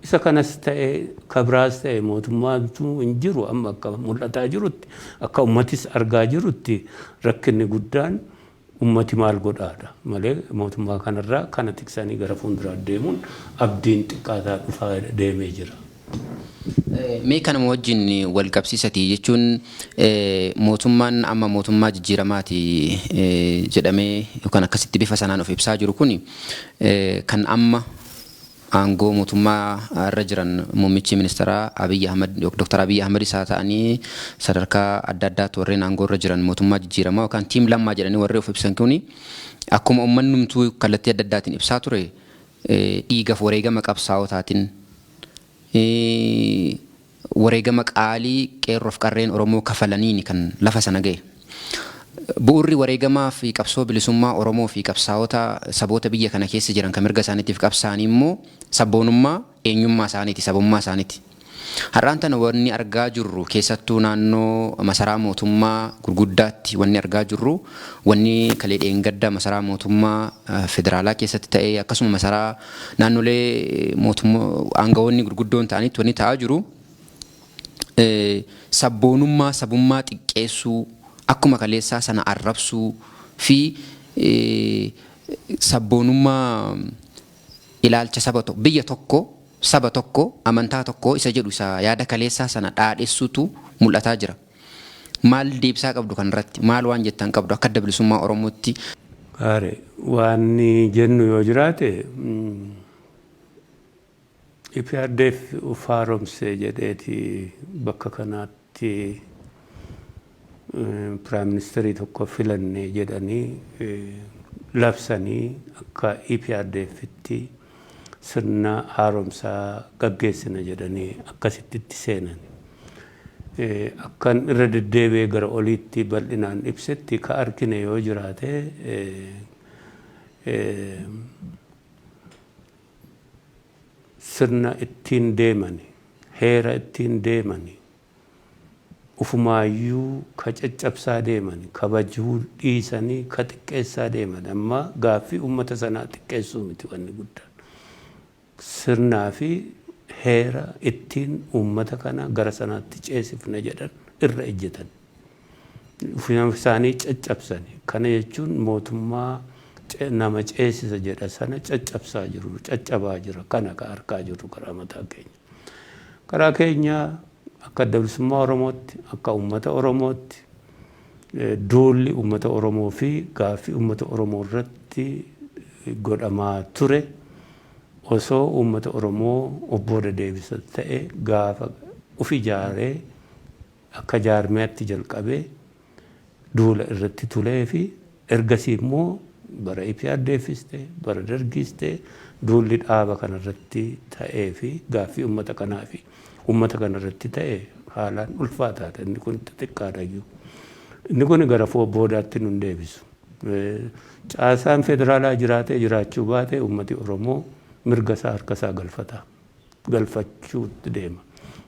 isa kanas ta'e kabiraas ta'e, mootummaatu hin jiru. Amma akka mul'ataa jirutti, akka ummatis argaa jirutti, rakkinni guddaan ummati maal godhaadha malee mootummaa kanarraa kana tiksanii gara fuulduraa deemuun abdiin xiqqaataa dhufaa deemee jira. Mee kanuma wajjin wal qabsiisati jechuun, mootummaan amma mootummaa jijjiiramaati jedhamee yookaan akkasitti bifa sanaan of ibsaa jiru kun kan amma Aangoo mootummaa irra jiran muummichi ministeeraa Abiy Ahmad, Dr. Abiy Ahmad isaa ta'anii, sadarkaa adda addaatti warreen aangoo irra jiran, mootummaa jijjiiramaa yookaan Team Lammaa jedhanii warri of ibsan kuni, akkuma uummanni kallattii adda addaatiin ibsaa ture, dhiigaaf wareegama qabsaa'otaatiin, wareegama qaalii qeerroof qarreen Oromoo kafalaniini kan lafa sana ga'e. Bu'urri wareegamaa fi qabsoo bilisummaa Oromoo fi qabsaa'ota saboota biyya kana keessa jiran kan mirga isaaniitiif qabsaa'anii immoo sabboonummaa eenyummaa isaaniiti, sabummaa isaaniiti. Har'aan tana wanni argaa jirru, keessattuu naannoo masaraa mootummaa gurguddaatti wanni argaa jirru, wanni kalee dheengadda masaraa mootummaa federaalaa keessatti ta'ee, akkasuma masaraa naannolee mootummaa aangawoonni gurguddoon ta'anitti wanni ta'aa jiru, sabboonummaa sabummaa xiqqeessuu, akkuma kaleessaa sana arrabsuu fi sabboonummaa ilaalcha saba tokko, biyya tokko, saba tokko, amantaa tokko isa jedhu, isa yaada kaleessaa sana dhaadhessuutu mul'ataa jira. Maal deebisaa qabdu kanarratti? Maal waan jettan qabdu akka Adda Bilisummaa Oromootti? Gaarii, waan jennu yoo jiraate, EPRDF uf haaromsee jedheeti bakka kanaatti prime ministerii tokko filanne jedhanii labsanii, akka EPRDFitti sirna haaromsaa gaggeessina jedhanii akkasitti itti seenan. Akkan irra deddeebi'ee gara oliitti bal'inaan ibsetti, ka argine yoo jiraate, sirna ittiin deemani, heera ittiin deemani, ufumaayyuu ka caccabsaa deemani, kabajuu dhiisanii ka xiqqeessaa deeman. Amma gaaffii uummata sanaa xiqqeessuu miti wanni guddaan. Sirnaa fi heera ittiin uummata kana gara sanaatti ceesifna jedhan irra ejjetan. Ufuma isaanii caccabsani. Kana jechuun mootummaa nama ceesisa jedha sana caccabsaa jiru, caccabaa jira. Kana ka argaa jirru karaa mataa keenya. Karaa keenya akka Adda Bilisummaa Oromootti, akka uummata Oromootti, duulli uummata Oromoo fi gaaffii uummata Oromoo irratti godhamaa ture osoo uummata Oromoo obbooda deebisa ta'e, gaafa uf ijaaree akka jaarmiyaatti jalqabee duula irratti tulee fi ergasii immoo bara EPRDFis ta'e, bara Dargiis ta'e, duulli dhaaba kanarratti ta'ee fi gaaffii uummata kanaa fi uummata kanarratti ta'e haalaan ulfaataadha. Inni kun xixiqqaadha iyyuu. Inni kun gara boodaatti nun deebisu. Caasaan federaalaa jiraatee jiraachuu baate, uummati Oromoo mirga isaa harka isaa galfata. Galfachuutti deema.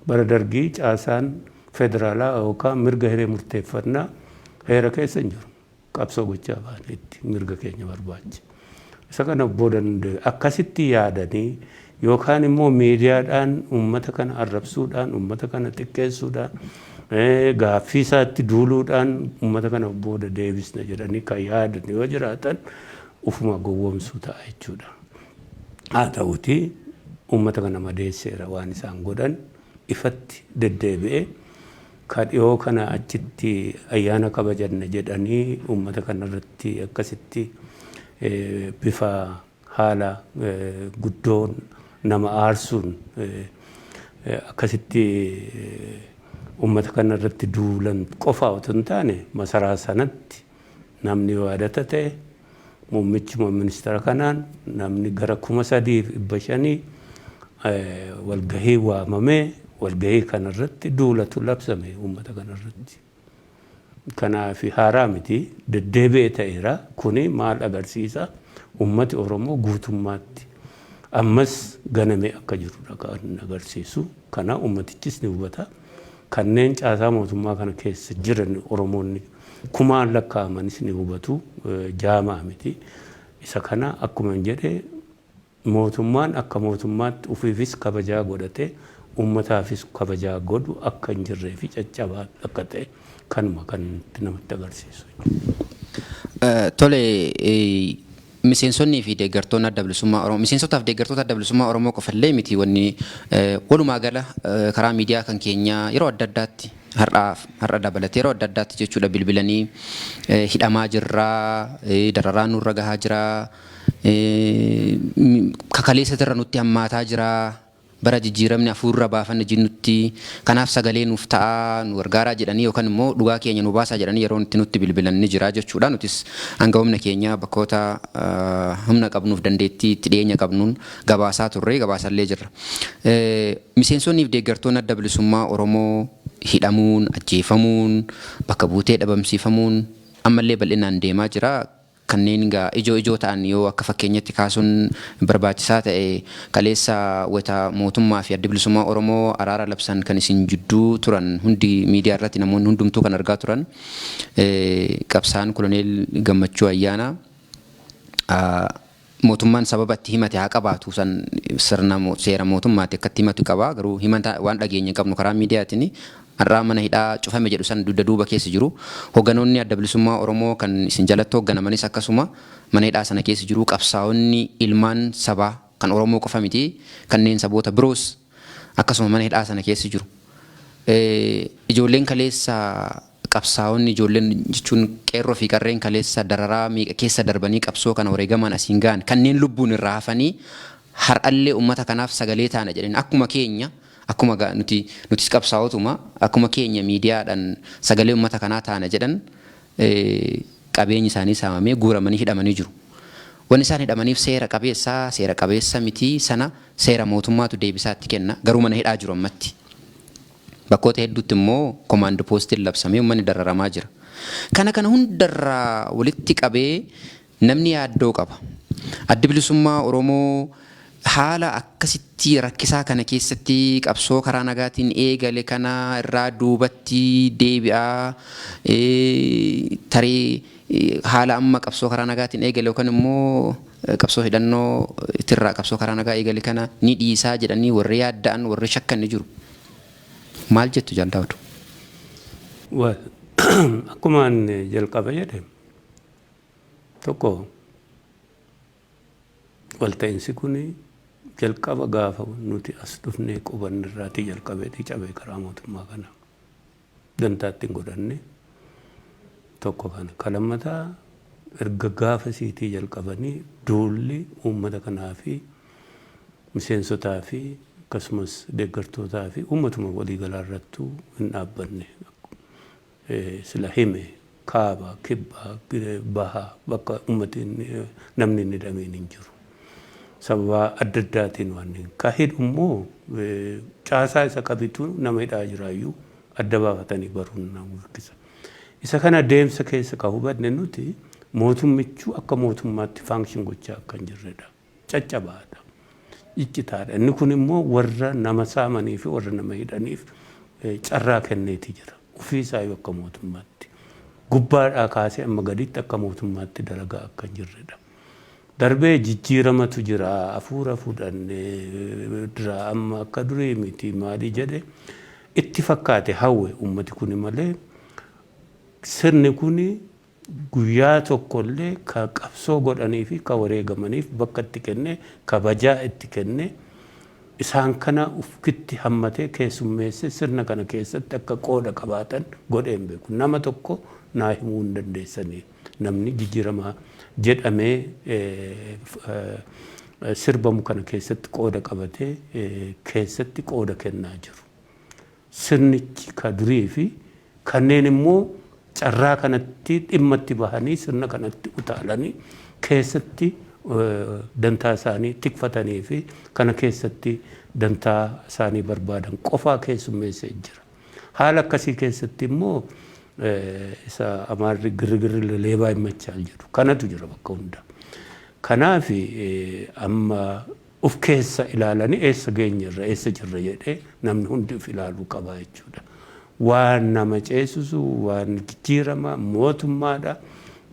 Bara Dargii caasaan federaalaa yookaan mirga hiree murteeffannaa heera keessa hin jiru. Qabsoo gochaa baaneetti mirga keenya barbaacha. Isa kana booda akkasitti yaadanii yookaan immoo miidiyaadhaan uummata kana arrabsuudhaan, uummata kana xiqqeessuudhaan, gaaffii isaatti duuluudhaan uummata kana booda deebisna jedhanii kan yaadan yoo jiraatan, ufuma gowwoomsuu ta'a jechuudha. Haa ta'uti, uummata kana madeesseera waan isaan godhan ifatti deddeebi'ee. Ka dhiyoo kana achitti ayyaana kabajanna jedhanii uummata kanarratti akkasitti bifa haala guddoon nama aarsuun akkasitti uummata kanarratti duulan qofa otoo hin taane, masaraa sanatti namni yoo yaadata ta'e, muummichuma ministeera kanaan namni gara 3,500 walgahii waamamee, walgahii kanarratti duulatu labsame uummata kanarratti. Kanaaf haaraa miti, deddeebi'ee ta'eera. Kuni maal agarsiisa? Uummati Oromoo guutummaatti ammas ganamee akka jirudha kan agarsiisu. Kana uummatichis ni hubata. Kanneen caasaa mootummaa kana keessa jiran Oromoonni kumaan lakkaa'amanis ni hubatu. Jaamaa miti. Isa kana akkuma jedhe, mootummaan akka mootummaatti ofiifis kabajaa godhatee uummataafis kabajaa godhu akka hin jirree fi caccabaa akka ta'e kanuma kan namatti agarsiisu. Tole, miseensonnii fi deeggartoonni Adda Bilisummaa Oromoo, miseensotaa fi deeggartoota Adda Bilisummaa Oromoo qofallee miti, wanni walumaa gala karaa miidiyaa kan keenyaa yeroo adda addaatti, har'aaf har'a dabalatee yeroo adda addaatti jechuudha, bilbilanii hidhamaa jirraa, dararaa nurra gahaa jiraa. Kakaleessa irra nutti hammaataa jira. Bara jijjiiramni hafuurra baafanne jinnutti kanaaf sagalee nuuf ta'aa, nu gargaaraa jedhanii yookaan immoo dhugaa keenya nu baasaa jedhanii yeroo itti nutti bilbilan ni jira jechuudha. Nutis hanga humna keenya bakkoota humna qabnuuf dandeettii itti dhiyeenya qabnuun gabaasaa turre, gabaasallee jirra. Miseensonnii fi deeggartoonni Adda Bilisummaa Oromoo hidhamuun, ajjeefamuun, bakka buutee dhabamsiifamuun ammallee bal'inaan deemaa jira. Kanneen egaa ijoo ijoo ta'an yoo akka fakkeenyatti kaasuun barbaachisaa ta'e, kaleessa weta mootummaa fi Addi Bilisummaa Oromoo araara labsan kan isin jidduu turan hundi miidiyaa irratti namoonni hundumtuu kan argaa turan, qabsaan Koloneel Gammachuu Ayyaanaa mootummaan sababa itti himate haa qabaatu, san sirna seera mootummaatti akkatti himatu qaba, garuu himata waan dhageenya hin qabnu karaa miidiyaatiin. Har'aa mana hidhaa cufame jedhu san dugda duuba keessa jiru. Hogganoonni Adda Bilisummaa Oromoo kan isin jalatti hogganamanis akkasuma mana hidhaa sana keessa jiru. Qabsaa'onni ilmaan sabaa kan Oromoo qofa miti, kanneen saboota biroos akkasuma mana hidhaa sana keessa jiru. Ijoolleen kaleessa qabsaa'onni, ijoolleen jechuun qeerroo fi qarreen kaleessa dararaa meeqa keessa darbanii qabsoo kana wareegamaan asiin gahan, kanneen lubbuun irraa hafanii har'allee uummata kanaaf sagalee taana jedhanii akkuma keenya, akkuma nuti nutis qabsaa'otuma akkuma keenya miidiyaadhaan sagalee uummata kanaa taana jedhan, qabeenyi isaanii saamamee guuramanii hidhamanii jiru. Wanni isaan hidhamaniif seera qabeessaa seera qabeessa miti, sana seera mootummaatu deebisaa itti kenna, garuu mana hidhaa jiru ammatti. Bakkoota hedduutti immoo komaand poostiin labsamee uummanni dararamaa jira. Kana kana hundarraa walitti qabee namni yaaddoo qaba. Addi Bilisummaa Oromoo haala akkasitti rakkisaa kana keessatti qabsoo karaa nagaatiin eegale kana irraa duubatti deebi'aa, tarii haala amma qabsoo karaa nagaatiin eegale yookaan immoo qabsoo hidhannoo itirraa qabsoo karaa nagaa eegale kana ni dhiisaa jedhanii warri yaadda'an, warri shakkan ni jiru. Maal jettu, Jaal Daawud? Akkuma inni jalqaba jedhe, tokko walta'iinsi kun jalqaba gaafa nuti as dhufnee qubanne irraatii jalqabeetii cabee karaa mootummaa kana dantaatti hin godhanne, tokko kana. Ka lammataa, erga gaafa siitii jalqabanii duulli uummata kanaa fi miseensotaa fi akkasumas deeggartootaa fi uummatuma waliigalaa irrattuu hin dhaabbanne. Sila hime, kaaba, kibba, baha, bakka uummati namni hin hidhamiin hin jiru. Sababa adda addaatiin waan ka hidhu immoo caasaa isa qabitu nama hidhaa jiraayyuu adda baafatanii baruun nama rakkisa. Isa kana deemsa keessa ka hubanne nuti mootummichuu akka mootummaatti function gochaa akka hin jirredha. Caccabaadha. Ciccitaadha. Inni kun immoo warra nama saamanii fi warra nama hidhaniif carraa kenneeti jira. Ofii isaayyuu akka mootummaatti. Gubbaadhaa kaasee amma gaditti akka mootummaatti dalagaa akka hin jirredha. Darbee jijjiiramatu jira, hafuura fudhannee dira, amma akka durii miti maali jedhe itti fakkaate hawwe ummati kuni malee, sirni kuni guyyaa tokkollee ka qabsoo godhanii fi ka wareegamaniif bakka itti kenne, kabajaa itti kenne, isaan kana ufitti hammatee keessummeesse, sirna kana keessatti akka qooda qabaatan godhee hin beeku. Nama tokko naa himuu hin dandeessanii. Namni jijjiirama jedhamee sirbamu kana keessatti qooda qabatee keessatti qooda kennaa jiru. Sirnichi ka durii fi kanneen immoo carraa kanatti dhimma itti bahanii sirna kanatti utaalanii keessatti dantaa isaanii tikfatanii fi kana keessatti dantaa isaanii barbaadan qofaa keessummeessee jira. Haala akkasii keessatti immoo isa Amaarri "ግርግር ለሌባ ይመቻል" jedhu kanatu jira bakka hunda. Kanaaf amma uf keessa ilaalanii eessa geenyerra, eessa jirra jedhee namni hundi uf ilaaluu qaba jechuudha. Waan nama ceesisu waan jijjiirama mootummaadha.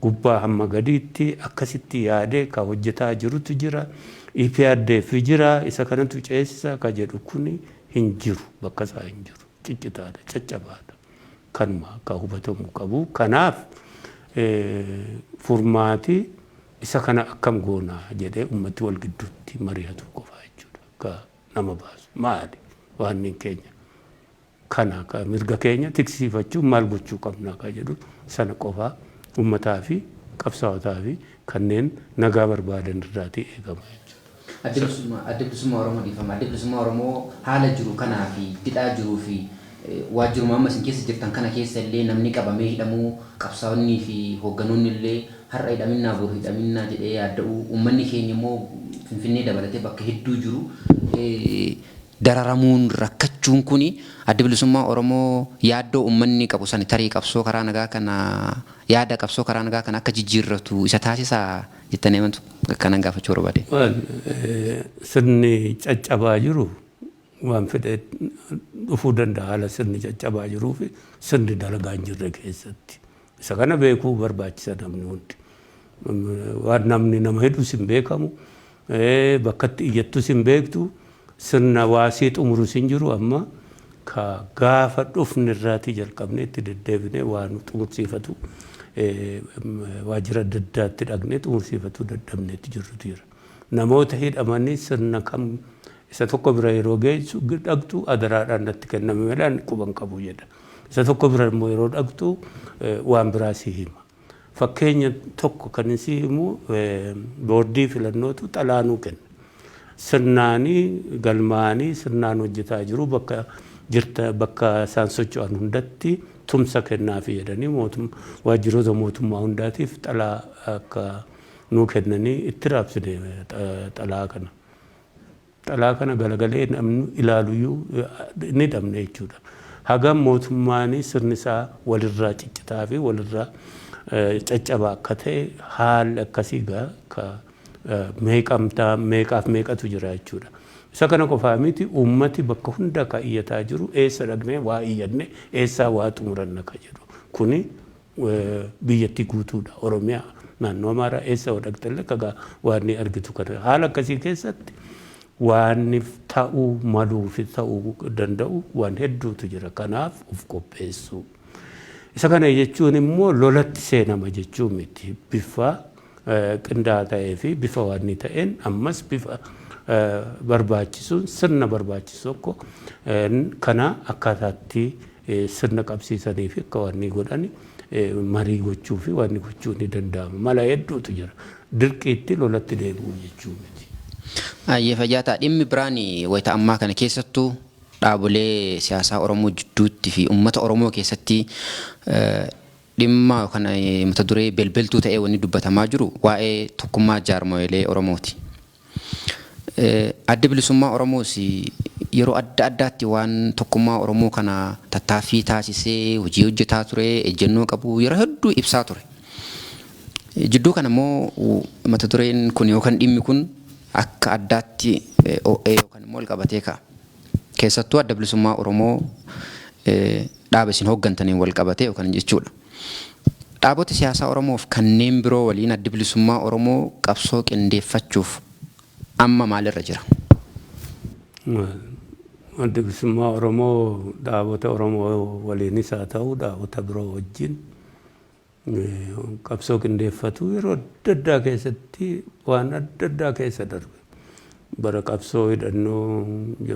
Gubbaa hamma gadiitti akkasitti yaadee ka hojjetaa jirutu jira. EPRDF jira, isa kanatu ceesisa ka jedhu kuni hin jiru, bakka isaa hin jiru. Ciccitaadha, caccabaadha. Kanuma akka hubatamuu qabu. Kanaaf furmaati isa kana akkam goonaa jedhee ummati wal gidduutti mari'atu qofa jechuudha. Akka nama baasu maali waan keenya kana ka mirga keenya tiksiifachuun maal gochuu qabna ka jedhu sana qofaa ummataa fi qabsaa'otaa fi kanneen nagaa barbaadan irraatii eegama. Adda Bilisummaa Oromoo, dhiifama. Adda Bilisummaa Oromoo haala jiru kanaa fi didhaa jiruu fi waajjiruma amma isin keessa jirtan kana keessa illee namni qabamee hidhamuu, qabsaa'onnii fi hoogganoonni illee har'a hidhaminnaa boru hidhaminnaa jedhee yaadda'u, uummanni keenya immoo Finfinnee dabalatee bakka hedduu jiru dararamuun rakkachuun kuni, Adda Bilisummaa Oromoo yaaddoo uummanni qabu sana tarii qabsoo karaa nagaa kana, yaada qabsoo karaa nagaa kana akka jijjiirratu isa taasisaa jettanii amantu? Akkanan gaafachuu barbaade. Sirni caccabaa jiru waan fedhe dhufuu danda'a, haala sirni caccabaa jiruu fi sirni dalagaa hin jirre keessatti. Isa kana beekuu barbaachisa namni hundi. Waan namni nama hidhus hin beekamu, bakkatti iyyattus hin beektu, sirna waasii xumurus hin jiru. Amma ka gaafa dhufne irraatii jalqabnee itti deddeebinee waan xumursiifatu waajjira adda addaatti dhaqnee xumursiifatuu dadhabneetti jirrutu jira. Namoota hidhamanii sirna kam isa tokko bira yeroo geessu dhaqxu, adaraadhaan natti kenname malee ani quban qabu jedha. Isa tokko bira immoo yeroo dhaqxu waan biraa si hima. Fakkeenya tokko kan si himu, boordii filannootu xalaanuu kenna. Sirnaanii galmaanii sirnaan hojjetaa jiru, bakka jirta bakka isaan socho'an hundatti tumsa kennaafi jedhanii waajjiroota mootummaa hundaatiif xalaa akka nuu kennanii itti raabsine xalaa kana. Xalaa kana galagalee namni ilaaluyyuu ni dhabne jechuudha. Hagam mootummaan sirni isaa walirraa ciccitaa fi walirraa caccabaa akka ta'e, haalli akkasii gaa ka meeqamtaa meeqaaf meeqatu jira jechuudha. Isa kana qofaa miti, uummati bakka hunda ka iyyataa jiru, eessa dhaqnee waa iyyanne, eessaa waa xumuranna ka jedhu. Kuni biyyattii guutuudha. Oromiyaa, naannoo Amaaraa, eessa yoo dhaqxellee kagaa waan ni argitu kana. Haala akkasii keessatti waan ta'uu maluu fi ta'uu danda'u waan hedduutu jira. Kanaaf of qopheessuu. Isa kana jechuun immoo lolatti seenama jechuu miti. Bifa qindaa'aa ta'ee fi bifa waan ni ta'een, ammas bifa barbaachisuun, sirna barbaachisu tokko kana akkaataatti sirna qabsiisanii fi akka waan ni godhani marii gochuu fi waan gochuu ni danda'ama. Mala hedduutu jira. Dirqiitti lolatti deebi'uu jechuu miti. Ayyee, fayyaa. Dhimmi biraan wayita ammaa kana keessattuu dhaabolee siyaasaa Oromoo jidduutti fi uummata Oromoo keessatti dhimma kana mata duree belbeltuu ta'ee wanni dubbatamaa jiru waa'ee tokkummaa jaarmolee Oromooti. Adda Bilisummaa Oromoos yeroo adda addaatti waan tokkummaa Oromoo kana tattaaffii taasisee hojii hojjetaa ture, ejjennoo qabu yeroo hedduu ibsaa ture. Jidduu kana immoo mata dureen kun yookaan dhimmi kun akka addaatti ho'ee yookaan immoo wal qabatee ka'a. Keessattuu Adda Bilisummaa Oromoo dhaaba isin hooggantaniin wal qabatee yookaan jechuudha. Dhaabota siyaasaa Oromoof kanneen biroo waliin Adda Bilisummaa Oromoo qabsoo qindeeffachuuf amma maalirra jira? Adda Bilisummaa Oromoo dhaabota Oromoo waliinis haa ta'u dhaabota biroo wajjin qabsoo qindeeffatu yeroo adda addaa keessatti waan adda addaa keessa darbe. Bara qabsoo hidhannoo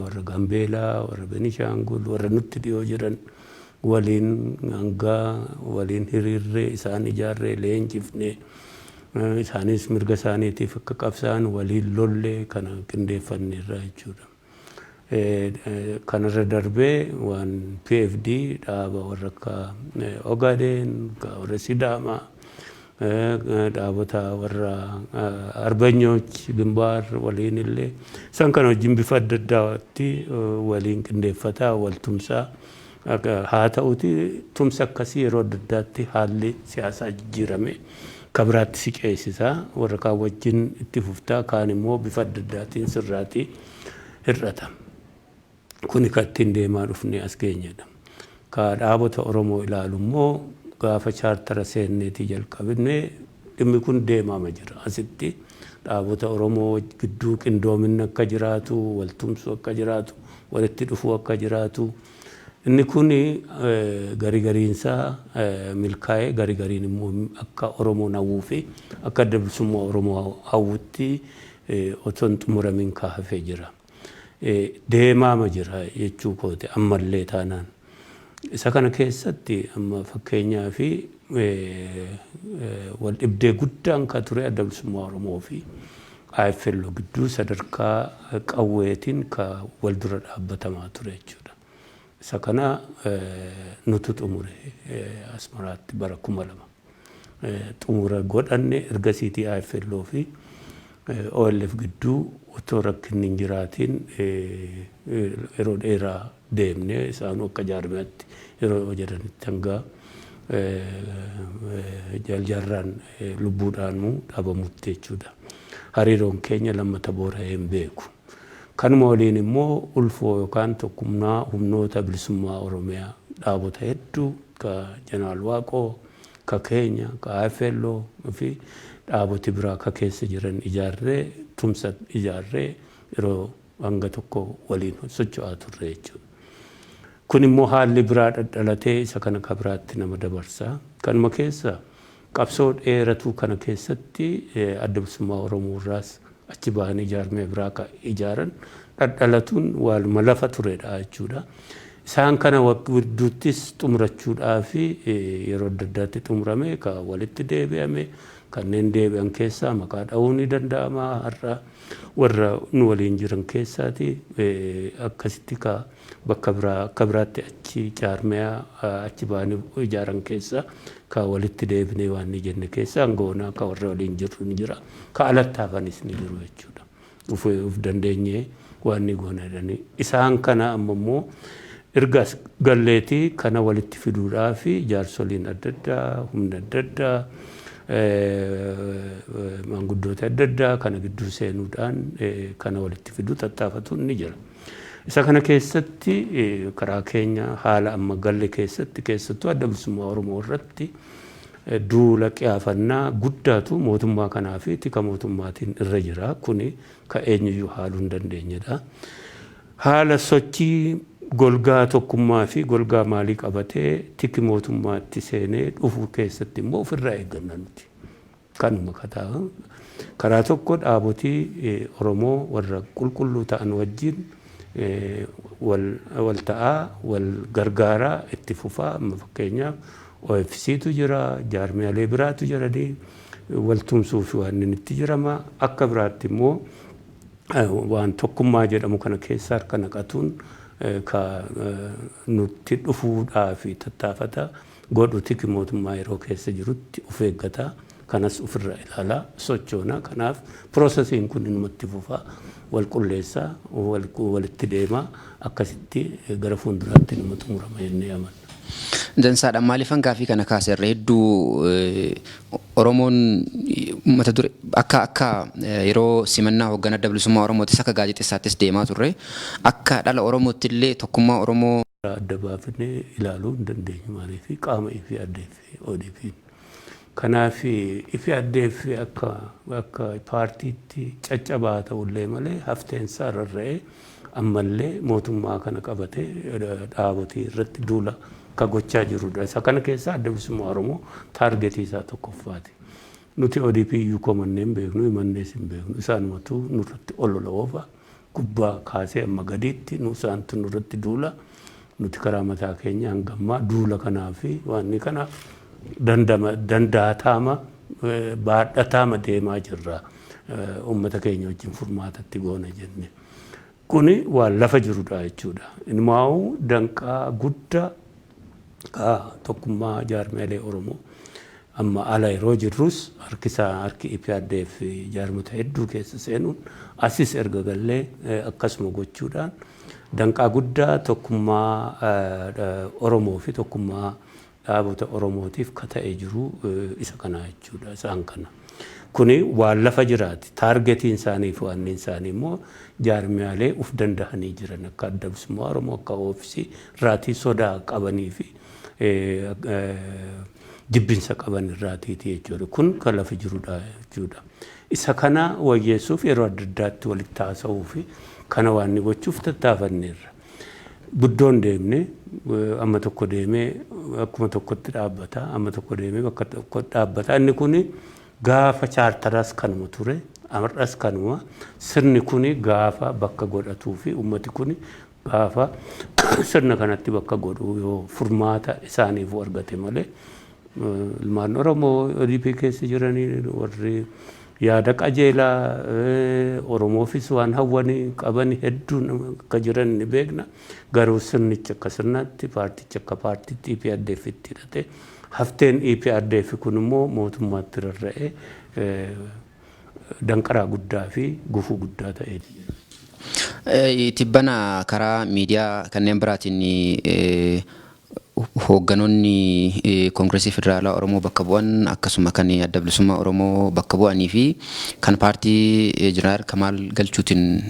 warra Gambeelaa, warra Benishaangul, warra nutti dhiyoo jiran waliin hangaa waliin hiriirree, isaan ijaarree, leenjifnee, isaanis mirga isaaniitiif akka qabsa'an waliin lollee kana qindeeffanneerra jechuudha. Kanarra darbee waan PFD, dhaaba warra akka Ogaden, warra Sidaamaa, dhaabota warra Arbanyoch Gimbaar waliin illee isaan kana wajjin bifa adda addaatti waliin qindeeffataa wal tumsaa haa ta'uti, tumsa akkasii yeroo adda addaatti haalli siyaasaa jijjiirame ka biraatti si ceesisaa, warra kaan wajjin itti fuftaa, kaan immoo bifa adda addaatiin sirraatii hir'ata. Kuni kan ittiin deemaa dhufne as geenyedha. Ka dhaabota Oromoo ilaalu immoo gaafa chaartara seenneetii jalqabne dhimmi kun deemama jira. Asitti dhaabota Oromoo gidduu qindoominni akka jiraatu, waltumsuu akka jiraatu, walitti dhufuu akka jiraatu. Inni kun garii gariinsaa milkaa'ee, garii gariin immoo akka Oromoon hawwuu fi akka Adda Bilisummaa Oromoo hawwutti otoo hin xumuramin kaafee jira. Deemaama jira jechuu kooti ammallee taanaan. Isa kana keessatti amma fakkeenyaa fi wal dhibdee guddaan kan ture Adda Bilisummaa Oromoo fi IFLO gidduu sadarkaa qawweetiin ka wal dura dhaabbatamaa ture jechuudha. Isa kana nutu xumure Asmaraatti bara 2000. Xumura godhanne. Ergasiitii IFLO fi OLF gidduu otoo rakkinni hin jiraatiin yeroo dheeraa deemne. Isaanuu akka jaarmiyaatti yeroo jedhanitti hanga jaljarraan lubbuudhaanuu dhabamutti jechuudha. Hariiroon keenya lammata boora'ee hin beeku. Kanuma waliin immoo ulfoo yookaan tokkummaa humnoota bilisummaa Oromiyaa dhaabota hedduu ka Jeneraal Waaqoo, ka keenya, ka IFLO fi dhaaboti biraa ka keessa jiran ijaarree, tumsa ijaarree yeroo hanga tokko waliin socho'aa turre jechuudha. Kun immoo haalli biraa dhadhalatee isa kana ka biraatti nama dabarsa. Kanuma keessa qabsoo dheeratuu kana keessatti Adda Bilisummaa Oromoo irraas achi bahanii jaarmee biraa ka ijaaran dhadhalatuun waaluma lafa turedha jechuudha. Isaan kana gidduuttis xumurachuudhaa fi yeroo adda addaatti xumurame, ka walitti deebi'ame, kanneen deebi'an keessaa maqaa dha'uu ni danda'ama. Har'a warra nu waliin jiran keessaati akkasitti ka bakka biraa akka biraatti achi jaarmiyaa achi bahanii ijaaran keessa ka walitti deebinee waan ni jenne keessa hangoonaa ka warra waliin jirru ni jira, ka alatti hafanis ni jiru jechuudha. Uf dandeenyee waan ni goona jedhanii. Isaan kana amma immoo erga as galleetii kana walitti fiduudhaa fi jaarsoliin adda addaa, humna adda addaa, maanguddoota adda addaa kana gidduu seenuudhaan kana walitti fiduu tattaafatuun ni jira. Isa kana keessatti karaa keenya haala amma galle keessatti keessattuu Adda Bilisummaa Oromoo irratti duula qiyaafannaa guddaatu mootummaa kanaa fi tika mootummaatiin irra jira. Kuni ka eenyuyyuu haaluu hin dandeenyedha. Haala sochii golgaa tokkummaa fi golgaa maalii qabatee tiki mootummaatti seenee dhufu keessatti immoo ofirraa eegganna nuti. Kanuma kataa karaa tokko dhaabotii Oromoo warra qulqulluu ta'an wajjin wal ta'aa, wal gargaaraa itti fufaa. Amma fakkeenyaaf OFCtu jira, jaarmiyaalee biraatu jiranii wal tumsuu fi waan inni itti jirama. Akka biraatti immoo waan tokkummaa jedhamu kana keessa harka naqatuun ka nutti dhufuudhaa fi tattaafata godhu tiki mootummaa yeroo keessa jirutti of eeggata. Kanas ofirra ilaalaa sochoona. Kanaaf processiin kun inumatti fufaa, wal qulleessaa, walitti deemaa, akkasitti gara fuulduraatti nama xumurama jennee amanna. Dansaadha. Maaliifan gaafii kana kaase, irra hedduu Oromoon mata dure akka yeroo simannaa hoogganaa Adda Bilisummaa Oromootis akka gaazexeessaattis deemaa turre, akka dhala Oromootti illee tokkummaa Oromoo adda baafnee ilaaluu hin dandeenyu. Maaliif? Qaama ifi addeef ODP'n. Kanaaf ifi addeef akka paartiitti caccabaa ta'ullee malee hafteen isaa rarra'ee ammallee mootummaa kana qabatee dhaabotii irratti duula ka gochaa jirudha. Isa kana keessaa Adda Bilisummaa Oromoo targetii isaa tokkoffaati. Nuti ODP iyyuu komannee hin beeknu, himannees hin beeknu. Isaanumatu nurratti olola oofa. Gubbaa kaasee amma gadiitti nu isaantu nurratti duula. Nuti karaa mataa keenya hangammaa duula kanaa fi waan kana danda'ataama baadhataama deemaa jirra. Uummata keenya wajjin furmaatatti goona jenne. Kuni waan lafa jirudha jechuudha. Inumaa'uu danqaa guddaa tokkummaa jaarmeelee Oromoo amma ala yeroo jirrus harkisaa harki IPRDF jaarmota hedduu keessa seenuun, asis erga gallee akkasuma gochuudhaan danqaa guddaa tokkummaa Oromoo fi tokkummaa dhaabota Oromootiif ka ta'e jiru isa kana jechuudha, isaan kana. Kuni waan lafa jiraati. Targetiin isaanii fi waanni isaanii immoo jaarmiyaalee uf dandahanii jiran akka Adda Bilisummaa Oromoo, akka OFC irraatii sodaa qabanii fi jibbinsa qaban irraatiiti jechuudha. Kun kan lafa jirudha jechuudha. Isa kana wayyeessuuf yeroo adda addaatti walitti haasa'uu fi kana waan inni gochuuf tattaafanneerra. Guddoon deemne, amma tokko deemee akkuma tokkotti dhaabbata, amma tokko deemee bakka tokkotti dhaabbata. Inni kuni gaafa chaartaraas kanuma ture, har'as kanuma. Sirni kuni gaafa bakka godhatuu fi ummati kuni gaafa sirna kanatti bakka godhu yoo furmaata isaaniif argate malee Ilmaan Oromoo ODP keessa jiranii warri yaada qajeelaa Oromoofis waan hawwanii qaban hedduun akka jiran ni beekna. Garuu sirnichi akka sirnaatti, paartichi akka paartiitti EPRDF itti hidhate. Hafteen EPRDF kun immoo mootummaatti rarra'ee danqaraa guddaa fi gufuu guddaa ta'ee jira. Tibbana karaa miidiyaa kanneen biraatiin hoogganoonni Koongireesii Federaalaa Oromoo bakka bu'an, akkasuma kan Adda Bilisummaa Oromoo bakka bu'anii fi kan paartii Jeneraal Kamaal Galchuutiin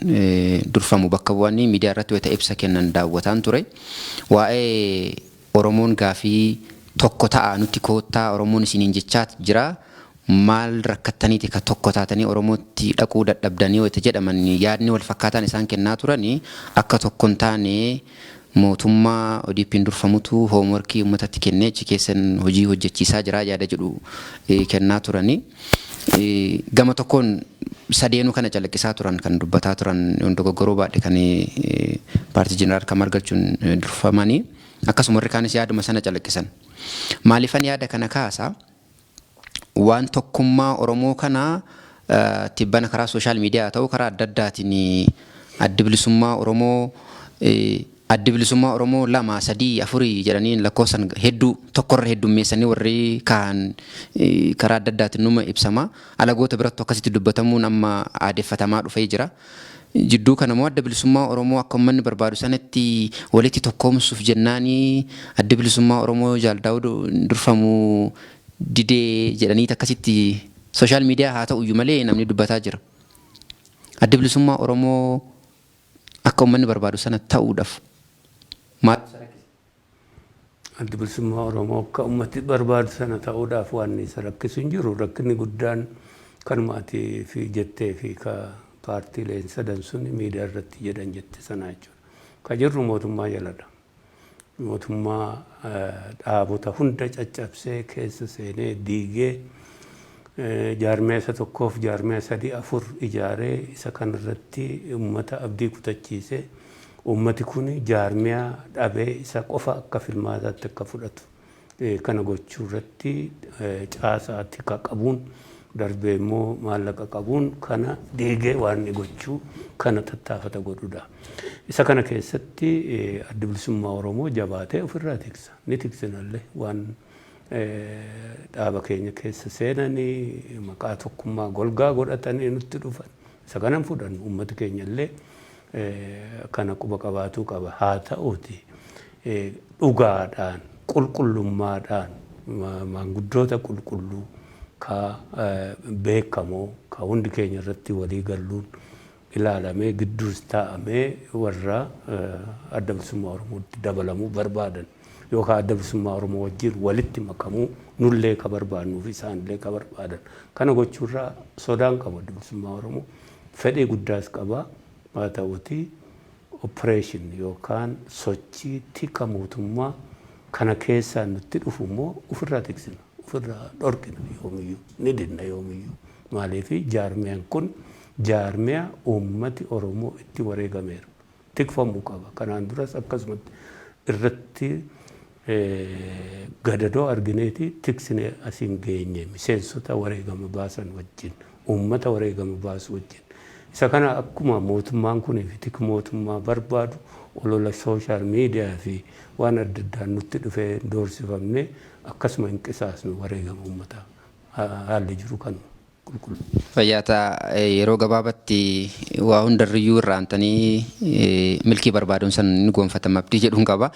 durfamu bakka bu'anii miidiyaa irratti wayita ibsa kennan daawwataan ture. Waa'ee Oromoon gaafii tokko ta'a, nutti koottaa Oromoon isiniin jechaa jira. Maal rakkattaniiti ka tokko taatanii Oromootti dhaquu dadhabdanii wayita jedhaman, yaadni wal fakkaataan isaan kennaa turanii akka tokko hin taane mootummaa ODP'n durfamutu hoomworkii uummatatti kennee achi keessan hojii hojjechiisaa jira yaada jedhu kennaa turanii. Gama tokkoon sadeenuu kana calaqqisaa turan kan dubbataa turan, dogoggoruu baadhe, kan paartii Jeneraal Kamaal Galchuun durfamanii, akkasuma warri kaanis yaaduma sana calaqqisan. Maaliifan yaada kana kaasa? Waan tokkummaa Oromoo kana tibbana karaa social media ta'u karaa adda addaatiin Addi Bilisummaa Oromoo, Addi Bilisummaa Oromoo lama, sadii, afurii jedhanii lakkoofsan hedduu tokkorra heddummeessanii warri kaahan karaa adda addaatiin numa ibsama. Alagoota birattu akkasitti dubbatamuun amma aadeffatamaa dhufee jira. Jidduu kana immoo Adda Bilisummaa Oromoo akka uummanni barbaadu sanatti walitti tokkoomsuuf jennaanii Addi Bilisummaa Oromoo Jaal Daawud durfamu didee jedhanii akkasitti social media haa ta'uyyuu malee namni dubbataa jira. Addi Bilisummaa Oromoo akka uummanni barbaadu sana ta'uudhaaf maal isa rakkise? Addi Bilisummaa Oromoo akka uummati barbaadu sana ta'uudhaaf waan isa rakkisu hin jiru. Rakkinni guddaan kanuma ati fi jettee fi ka paartiileen sadan sun miidiyaa irratti jedhan jette sana jechuudha. Ka jirru mootummaa jaladha. Mootummaa dhaabota hunda caccabsee keessa seenee diigee, jaarmiyaa isa tokkoof jaarmiyaa sadii afur ijaaree, isa kanarratti uummata abdii kutachiisee, uummati kun jaarmiyaa dhabee isa qofa akka filmaataatti akka fudhatu kana gochuu irratti caasaa tika qabuun darbee immoo maallaqa qabuun kana diigee waan inni gochuu kana tattaafata godhudha. Isa kana keessatti Addi Bilisummaa Oromoo jabaatee ofirraa tiksa. Ni tiksinallee. Waan dhaaba keenya keessa seenanii maqaa tokkummaa golgaa godhatanii nutti dhufan, isa kanan fudhannu. Uummati keenya illee kana quba qabaatuu qaba. Haa ta'uuti dhugaadhaan, qulqullummaadhaan, maanguddoota qulqulluu ka beekamoo ka hundi keenya irratti walii galluun ilaalamee gidduus taa'amee warra Adda Bilisummaa Oromootti dabalamuu barbaadan yookaan Adda Bilisummaa Oromoo wajjin walitti makamuu nullee ka barbaadnuu fi isaanillee ka barbaadan kana gochuurraa sodaan qabu. Adda Bilisummaa Oromoo fedhii guddaas qaba. Haa ta'uuti operation yookaan sochii tika mootummaa kana keessaa nutti dhufu immoo ofirraa tiksina, ofirraa dhorkina, yoomiyyuu ni dinna yoomiyyuu. Maaliif? Jaarmiyaan kun jaarmiyaa uummati Oromoo itti wareegameera. Tikfamuu qaba. Kanaan duras akkasumatti irratti gadadoo argineeti tiksine asiin geenye, miseensota wareegama baasan wajjin, uummata wareegama baasu wajjin. Isa kana akkuma mootummaan kunii fi tik mootummaa barbaadu olola social media fi waan adda addaan nutti dhufee doorsifamne akkasuma hin qisaasnu wareegama uummataa. Haalli jiru kanuma qulqullu. Fayyaata, yeroo gabaabatti waa hundarriyyuu irraantanii milkii barbaaduun san ni gonfatama abdii jedhuun qaba.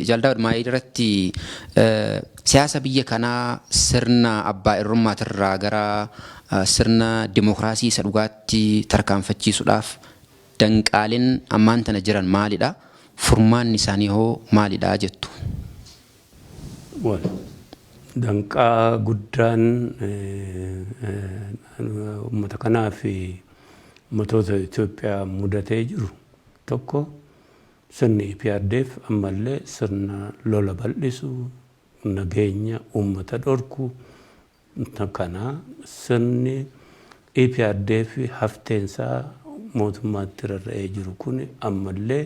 Jaal Daawud, maayii irratti siyaasa biyya kanaa sirna abbaa irrummaatirraa gara sirna dimokiraasii isa dhugaatti tarkaanfachiisuudhaaf danqaaleen ammaan tana jiran maalidha? Furmaanni isaanii hoo maalidha jettu? Danqaa guddaan uummata kanaa fi ummatoota Itoophiyaa mudatee jiru tokko sirni EPRDF ammallee sirna lola bal'isu, nageenya uummata dhorku kana. Sirni EPRDF hafteensaa mootummaatti rarra'ee jiru kun ammallee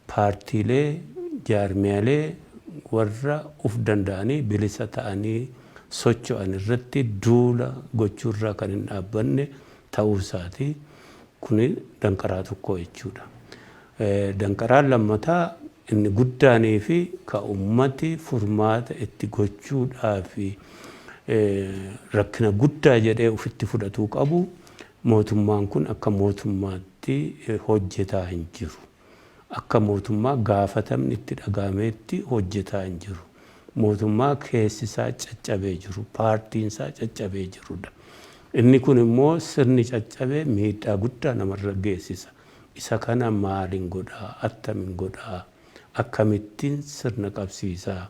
paartiilee, jaarmiyaalee warra uf danda'anii bilisa ta'anii socho'an irratti duula gochuurraa kan hin dhaabbanne ta'uu isaati. Kuni danqaraa tokko jechuudha. Danqaraan lammataa inni guddaanii fi ka ummati furmaata itti gochuudhaaf rakkina guddaa jedhee ofitti fudhatuu qabu, mootummaan kun akka mootummaatti hojjetaa hin jiru. Akka mootummaa gaafatamni itti dhaga'ameetti hojjetaa hin jiru. Mootummaa keessi isaa caccabee jiru, paartiin isaa caccabee jirudha. Inni kun immoo sirni caccabee miidhaa guddaa namarra geessisa. Isa kana maaliin godhaa, attamiin godhaa, akkamittiin sirna qabsiisaa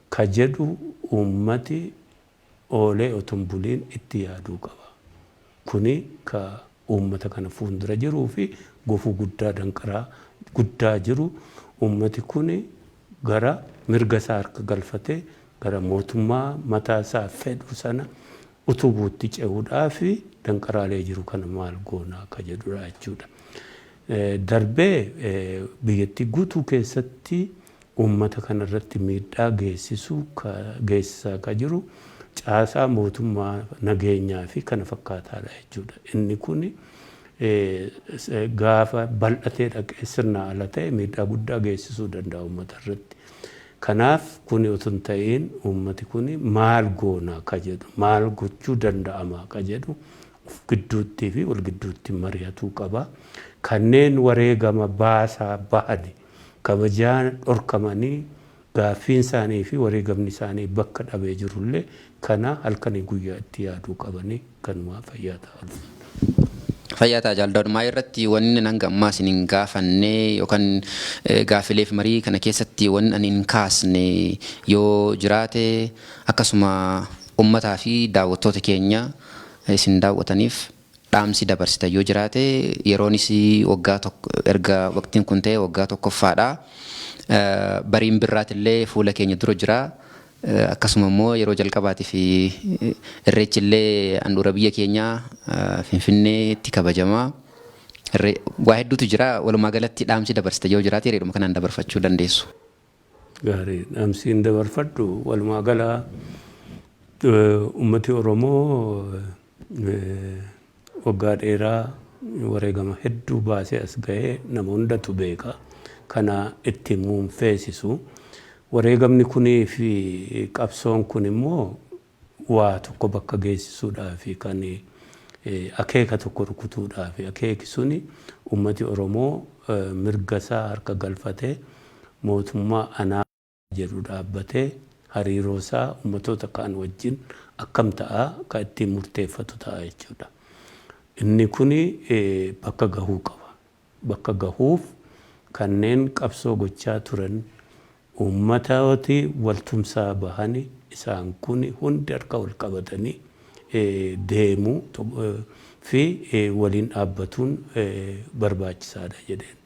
ka jedhu uummati oolee otoo hin buliin itti yaaduu qaba. Kuni ka uummata kana fuuldura jiruu fi gufuu guddaa, danqaraa guddaa jiru, uummati kuni gara mirga isaa harka galfatee gara mootummaa mataa isaa fedhu sana utubuutti ce'uudhaaf danqaraalee jiru kana maal goonaa ka jedhudha jechuudha. Darbee biyyattii guutuu keessatti uummata kanarratti miidhaa geessisuu geessisaa ka jiru caasaa mootummaa nageenyaa fi kana fakkaataadha jechuudha. Inni kun gaafa bal'atee dhaqee sirna ala ta'e miidhaa guddaa geessisuu danda'a uummata irratti. Kanaaf kuni otoo hin ta'iin uummati kun maal goona ka jedhu, maal gochuu danda'ama ka jedhu of gidduuttii fi wal gidduutti mari'atuu qaba. Kanneen wareegama baasaa bahani kabajaan dhorkamanii gaaffiin isaanii fi wareegamni isaanii bakka dhabee jirullee kana halkanii guyyaa itti yaaduu qabanii. Kanumaa, fayyaa ta'a. Fayyaa ta'a, Jaaldaadhumaa. Irratti wanni hanga ammaa isin hin gaafanne yookaan gaafileef marii kana keessatti wanni ani hin kaasne yoo jiraate, akkasuma uummataa fi daawwattoota keenya isin daawwataniif dhaamsi dabarsita yoo jiraate, yeroonis waggaa tokko erga waqtiin kun ta'e waggaa tokkoffaadha. Bariin birraatillee fuula keenya dura jira. Akkasuma immoo yeroo jalqabaatii fi irreechi illee handhuura biyya keenyaa Finfinneetti kabajama. Waa hedduutu jira. Walumaa galatti dhaamsi dabarsite yoo jiraate yeroodhuma kanaan dabarfachuu dandeessu. Gaarii, dhaamsiin dabarfadhu walumaa gala uummati Oromoo waggaa dheeraa wareegama hedduu baasee as gahee nama hundatu beeka. Kana itti himuun feesisu. Wareegamni kunii fi qabsoon kun immoo waa tokko bakka geessisuudhaaf, kan akeeka tokko rukutuudhaaf. Akeeki suni uummati Oromoo mirga isaa harka galfatee mootummaa anaa jedhu dhaabbatee hariiroo isaa uummatoota kaan wajjin akkam ta'a kan ittiin murteeffatu ta'a jechuudha. Inni kuni bakka gahuu qaba. Bakka gahuuf kanneen qabsoo gochaa turan, uummatooti waltumsaa bahani, isaan kun hundi harka wal qabatanii deemuu fi waliin dhaabbatuun barbaachisaadha jedheen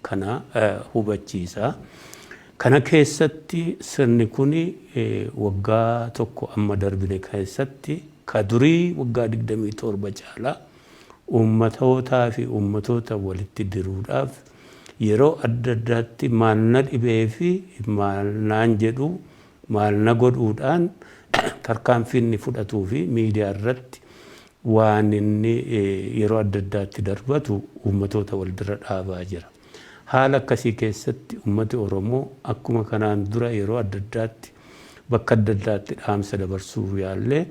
kana hubachiisa. Kana keessatti sirni kun waggaa tokko amma darbine keessatti ka durii waggaa 27 caalaa uummatootaa fi uummatoota walitti diruudhaaf yeroo adda addaatti maal na dhibee fi maal naan jedhu, maal na godhuudhaan tarkaanfii inni fudhatuu fi miidiyaa irratti waan inni yeroo adda addaatti darbatu uummatoota wal dura dhaabaa jira. Haala akkasii keessatti uummati Oromoo akkuma kanaan dura yeroo adda addaatti bakka adda addaatti dhaamsa dabarsuu yaallee,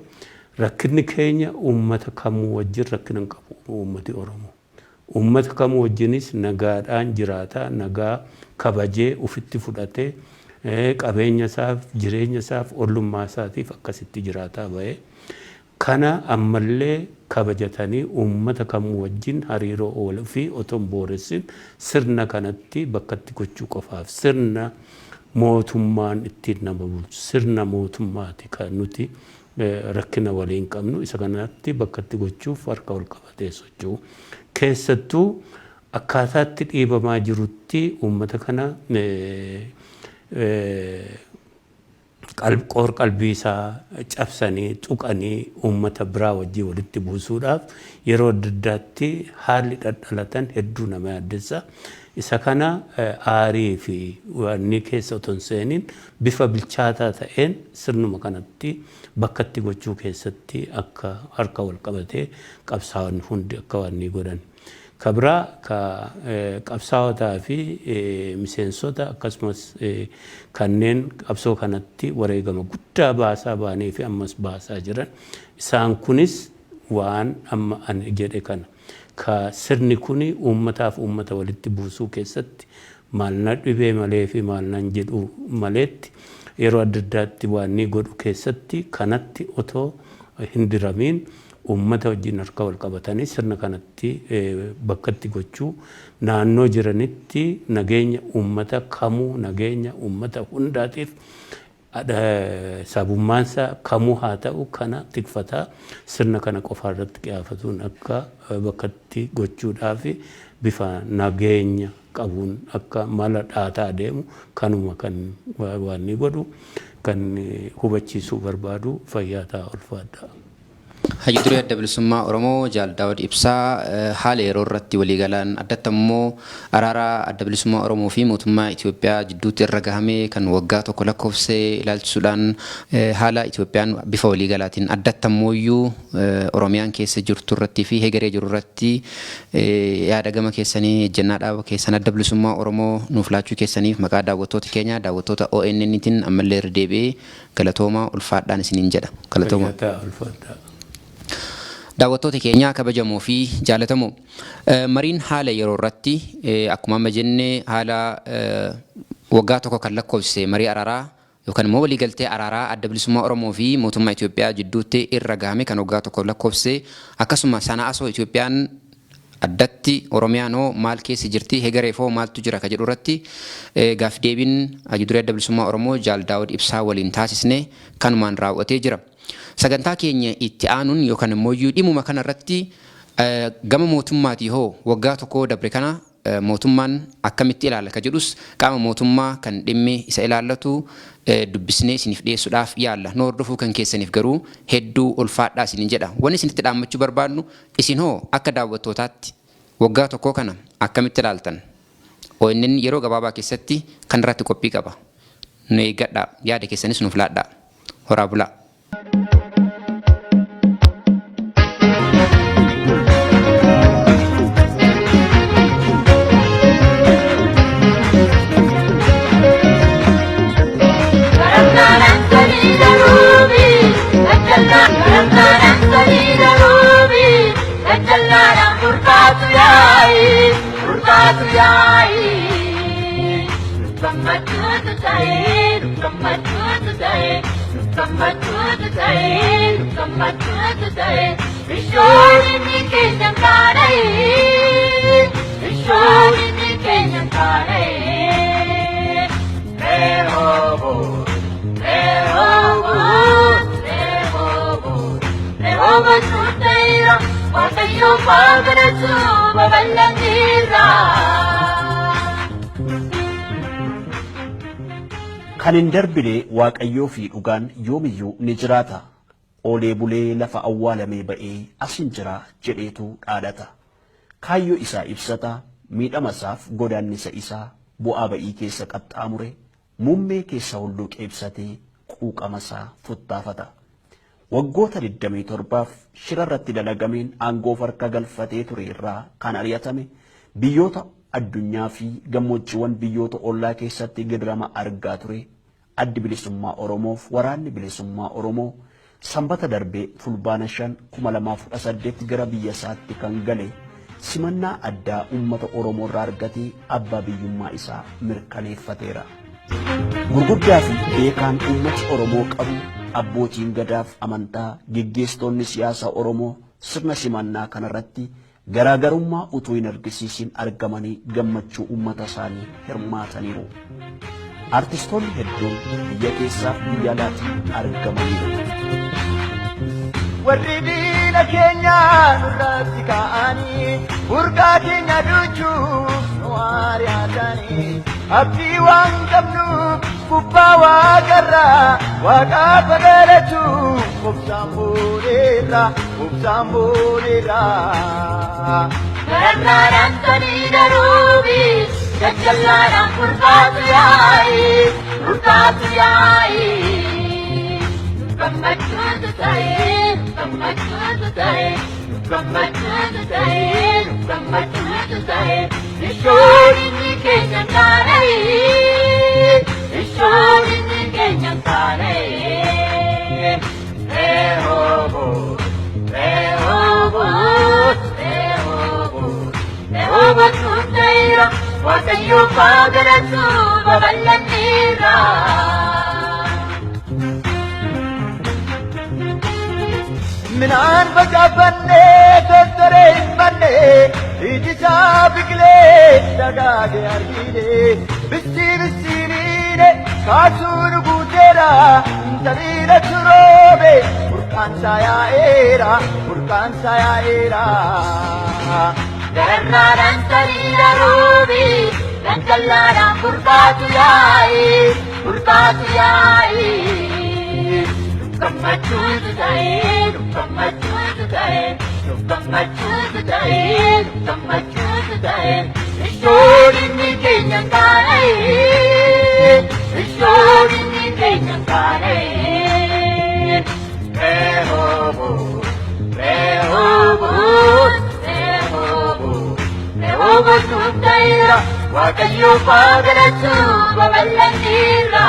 rakkinni keenya uummata kamuu wajjin rakkina hin qabu uummati Oromoo. Uummata kamuu wajjinis nagaadhaan jiraata, nagaa kabajee ofitti fudhatee qabeenya isaaf, jireenya isaaf, ollummaa isaatiif akkasitti jiraataa bahee. Kana ammallee kabajatanii uummata kamuu wajjin hariiroo ooluu fi otoo hin booressin sirna kanatti bakkatti gochuu qofaaf, sirna mootummaan ittiin nama bulchu, sirna mootummaati kan nuti rakkina waliin qabnu, isa kanatti bakkatti gochuuf harka wal qabatee socho'u. Keessattuu akkaataatti dhiibamaa jirutti uummata kana qoor qalbii isaa cabsanii tuqanii uummata biraa wajjin walitti buusuudhaaf yeroo adda addaatti haalli dhadhalatan hedduu nama yaaddessa. Isa kana aarii fi wanni keessa otoo hin seeniin bifa bilchaataa ta'een sirnuma kanatti bakkatti gochuu keessatti akka harka wal qabatee qabsaa'onni hundi akka wanni godhan. Ka biraa ka qabsaa'otaa fi miseensota akkasumas kanneen qabsoo kanatti wareegama guddaa baasaa ba'anii fi ammas baasaa jiran, isaan kunis waan amma ani jedhe kana, ka sirni kuni uummataaf uummata walitti buusuu keessatti maal na dhibee malee fi maal nan jedhu maleetti yeroo adda addaatti waan ni godhu keessatti kanatti otoo hin diramiin uummata wajjin harka wal qabatanii sirna kanatti bakkatti gochuu, naannoo jiranitti nageenya uummata kamuu, nageenya uummata hundaatiif, sabummaansaa kamuu haa ta'u kana tikfataa sirna kana qofaa irratti qiyaafatuun akka bakkatti gochuudhaaf bifa nageenya qabuun akka mala dhaataa deemu kanuma kan waan ni godhu kan hubachiisuu barbaadu. Fayyaa ta'a, ulfaadha. Hayyu Duree Adda Bilisummaa Oromoo Jaal Daawud Ibsaa haala yeroo irratti waliigalaan, addatti ammoo araara Adda Bilisummaa Oromoo fi mootummaa Itoophiyaa jidduutti irra gahamee kan waggaa tokko lakkoofse ilaalchisuudhaan, haala Itoophiyaan bifa waliigalaatiin, addatti ammoo Oromiyaan keessa jirtu irratti fi hegeree jiru irratti yaada gama keessanii, ejjennaa dhaaba keessan Adda Bilisummaa Oromoo nuuf laachuu keessaniif maqaa daawwattoota keenya, daawwattoota ONNtiin ammallee irra deebi'ee galatoomaa, ulfaadhaan isiniin jedha. Galatooma. Fayyaa ta'a, ulfaadhaa. Daawwattoota keenya kabajamoo fi jaalatamoo, mariin haala yeroo irratti akkuma amma jenne haala waggaa tokko kan lakkoofsise marii araaraa yookaan immoo waliigaltee araaraa Adda Bilisummaa Oromoo fi mootummaa Itoophiyaa jidduutti irra gahame kan waggaa tokko lakkoofsise, akkasuma sana asoo Itoophiyaan, addatti Oromiyaan hoo maal keessa jirti, hegareef hoo maaltu jira ka jedhu irratti gaaf deebiin Hayyu Duree Adda Bilisummaa Oromoo Jaal Daawud Ibsaa waliin taasisne kanumaan raawwatee jira. Sagantaa keenya itti aanuun yookaan immoo dhimuma kana irratti gama mootummaatii hoo waggaa tokko dabre kana mootummaan akkamitti ilaala ka jedhus qaama mootummaa kan dhimmi isa ilaallatu dubbisnee isiniif dhiyeessuudhaaf yaalla. Nu hordofuu kan keessaniif garuu hedduu ulfaadhaa isiniin jedha. Wanni isinitti dhaammachuu barbaadnu, isin hoo akka daawwattootaatti waggaa tokkoo kana akkamitti ilaaltan? ONN yeroo gabaabaa keessatti kan irratti qophii qaba. Nu eeggadhaa, yaada keessanis nuuf laadhaa. Horaa bulaa. Kan hin darbine Waaqayyoo fi dhugaan yoomiyyuu ni jiraata. Oolee bulee lafa awwaalamee ba'ee asin jira jedheetu dhaadata. Kaayyoo isaa ibsata, miidhama isaaf godaannisa isaa bu'aa ba'ii keessa qaxxaamure, muummee keessa hulluuqee ibsatee quuqama isaa futtaafata. Waggoota 27f shira irratti dalagameen aangoof harka galfatee ture irraa kan ari'atame, biyyoota addunyaa fi gammoojjiiwwan biyyoota ollaa keessatti gidirama argaa ture Addi Bilisummaa Oromoof Waraanni Bilisummaa Oromoo Sanbata darbe Fulbaana 5, 2018 gara biyya isaatti kan gale simannaa addaa uummata Oromoo irraa argatee abbaa biyyummaa isaa mirkaneeffateera. Gurguddaa fi beekaan uummati Oromoo qabu, abbootiin gadaaf amantaa, geggeessitoonni siyaasaa Oromoo sirna simannaa kanarratti garaagarummaa utuu hin argisiisin argamanii gammachuu uummata isaanii hirmaataniiru. Artistoonni hedduun biyya keessaaf biyya alaatii argamaniiru. Warri diina keenya nurratti ka'anii burqaa keenya duuchuuf nu ari'atanii, abdii waan qabnuuf gubbaa waaqarraa waaqaaf galatu, obsaan booneerra, obsaan booneerra. Gargaaraan sanii daruubi Gajjallaadhaan burqaatu yaa'i, burqaatu yaa'i. Gammachuutu ta'e, gammachuutu ta'e, gammachuutu ta'e, gammachuutu ta'e. Ishoorinni keenya kaana'e, ishoorinni keenya kaana'e. Rehoboot, Rehoboot, Rehoboot, Rehoboot nuuf ta'eera, Waaqayyo faagalatu babal'anneera. Midhaan facaafannee tortoree hin banne, iji isaa biqilee dagaage argine. Bisii bisiiniine kaasuu nu guuteera, taliila turoobe burqaansaa yaa'eera, burqaansaa yaa'eera. Gararraadhaan saliila roobi, gangallaadhaan burqaatu yaa'i, burqaatu yaa'i. Gammachuutu ta'e, gammachuutu ta'e, gammachuutu ta'e, gammachuutu ta'e. Ishoorinni keenya kaana'e, ishoorinni keenya kaana'e. Rehoboot, Rehoboot, Rehoboot, Rehoboot nuuf ta'eera, Waaqayyo faagalatu babal'anneera.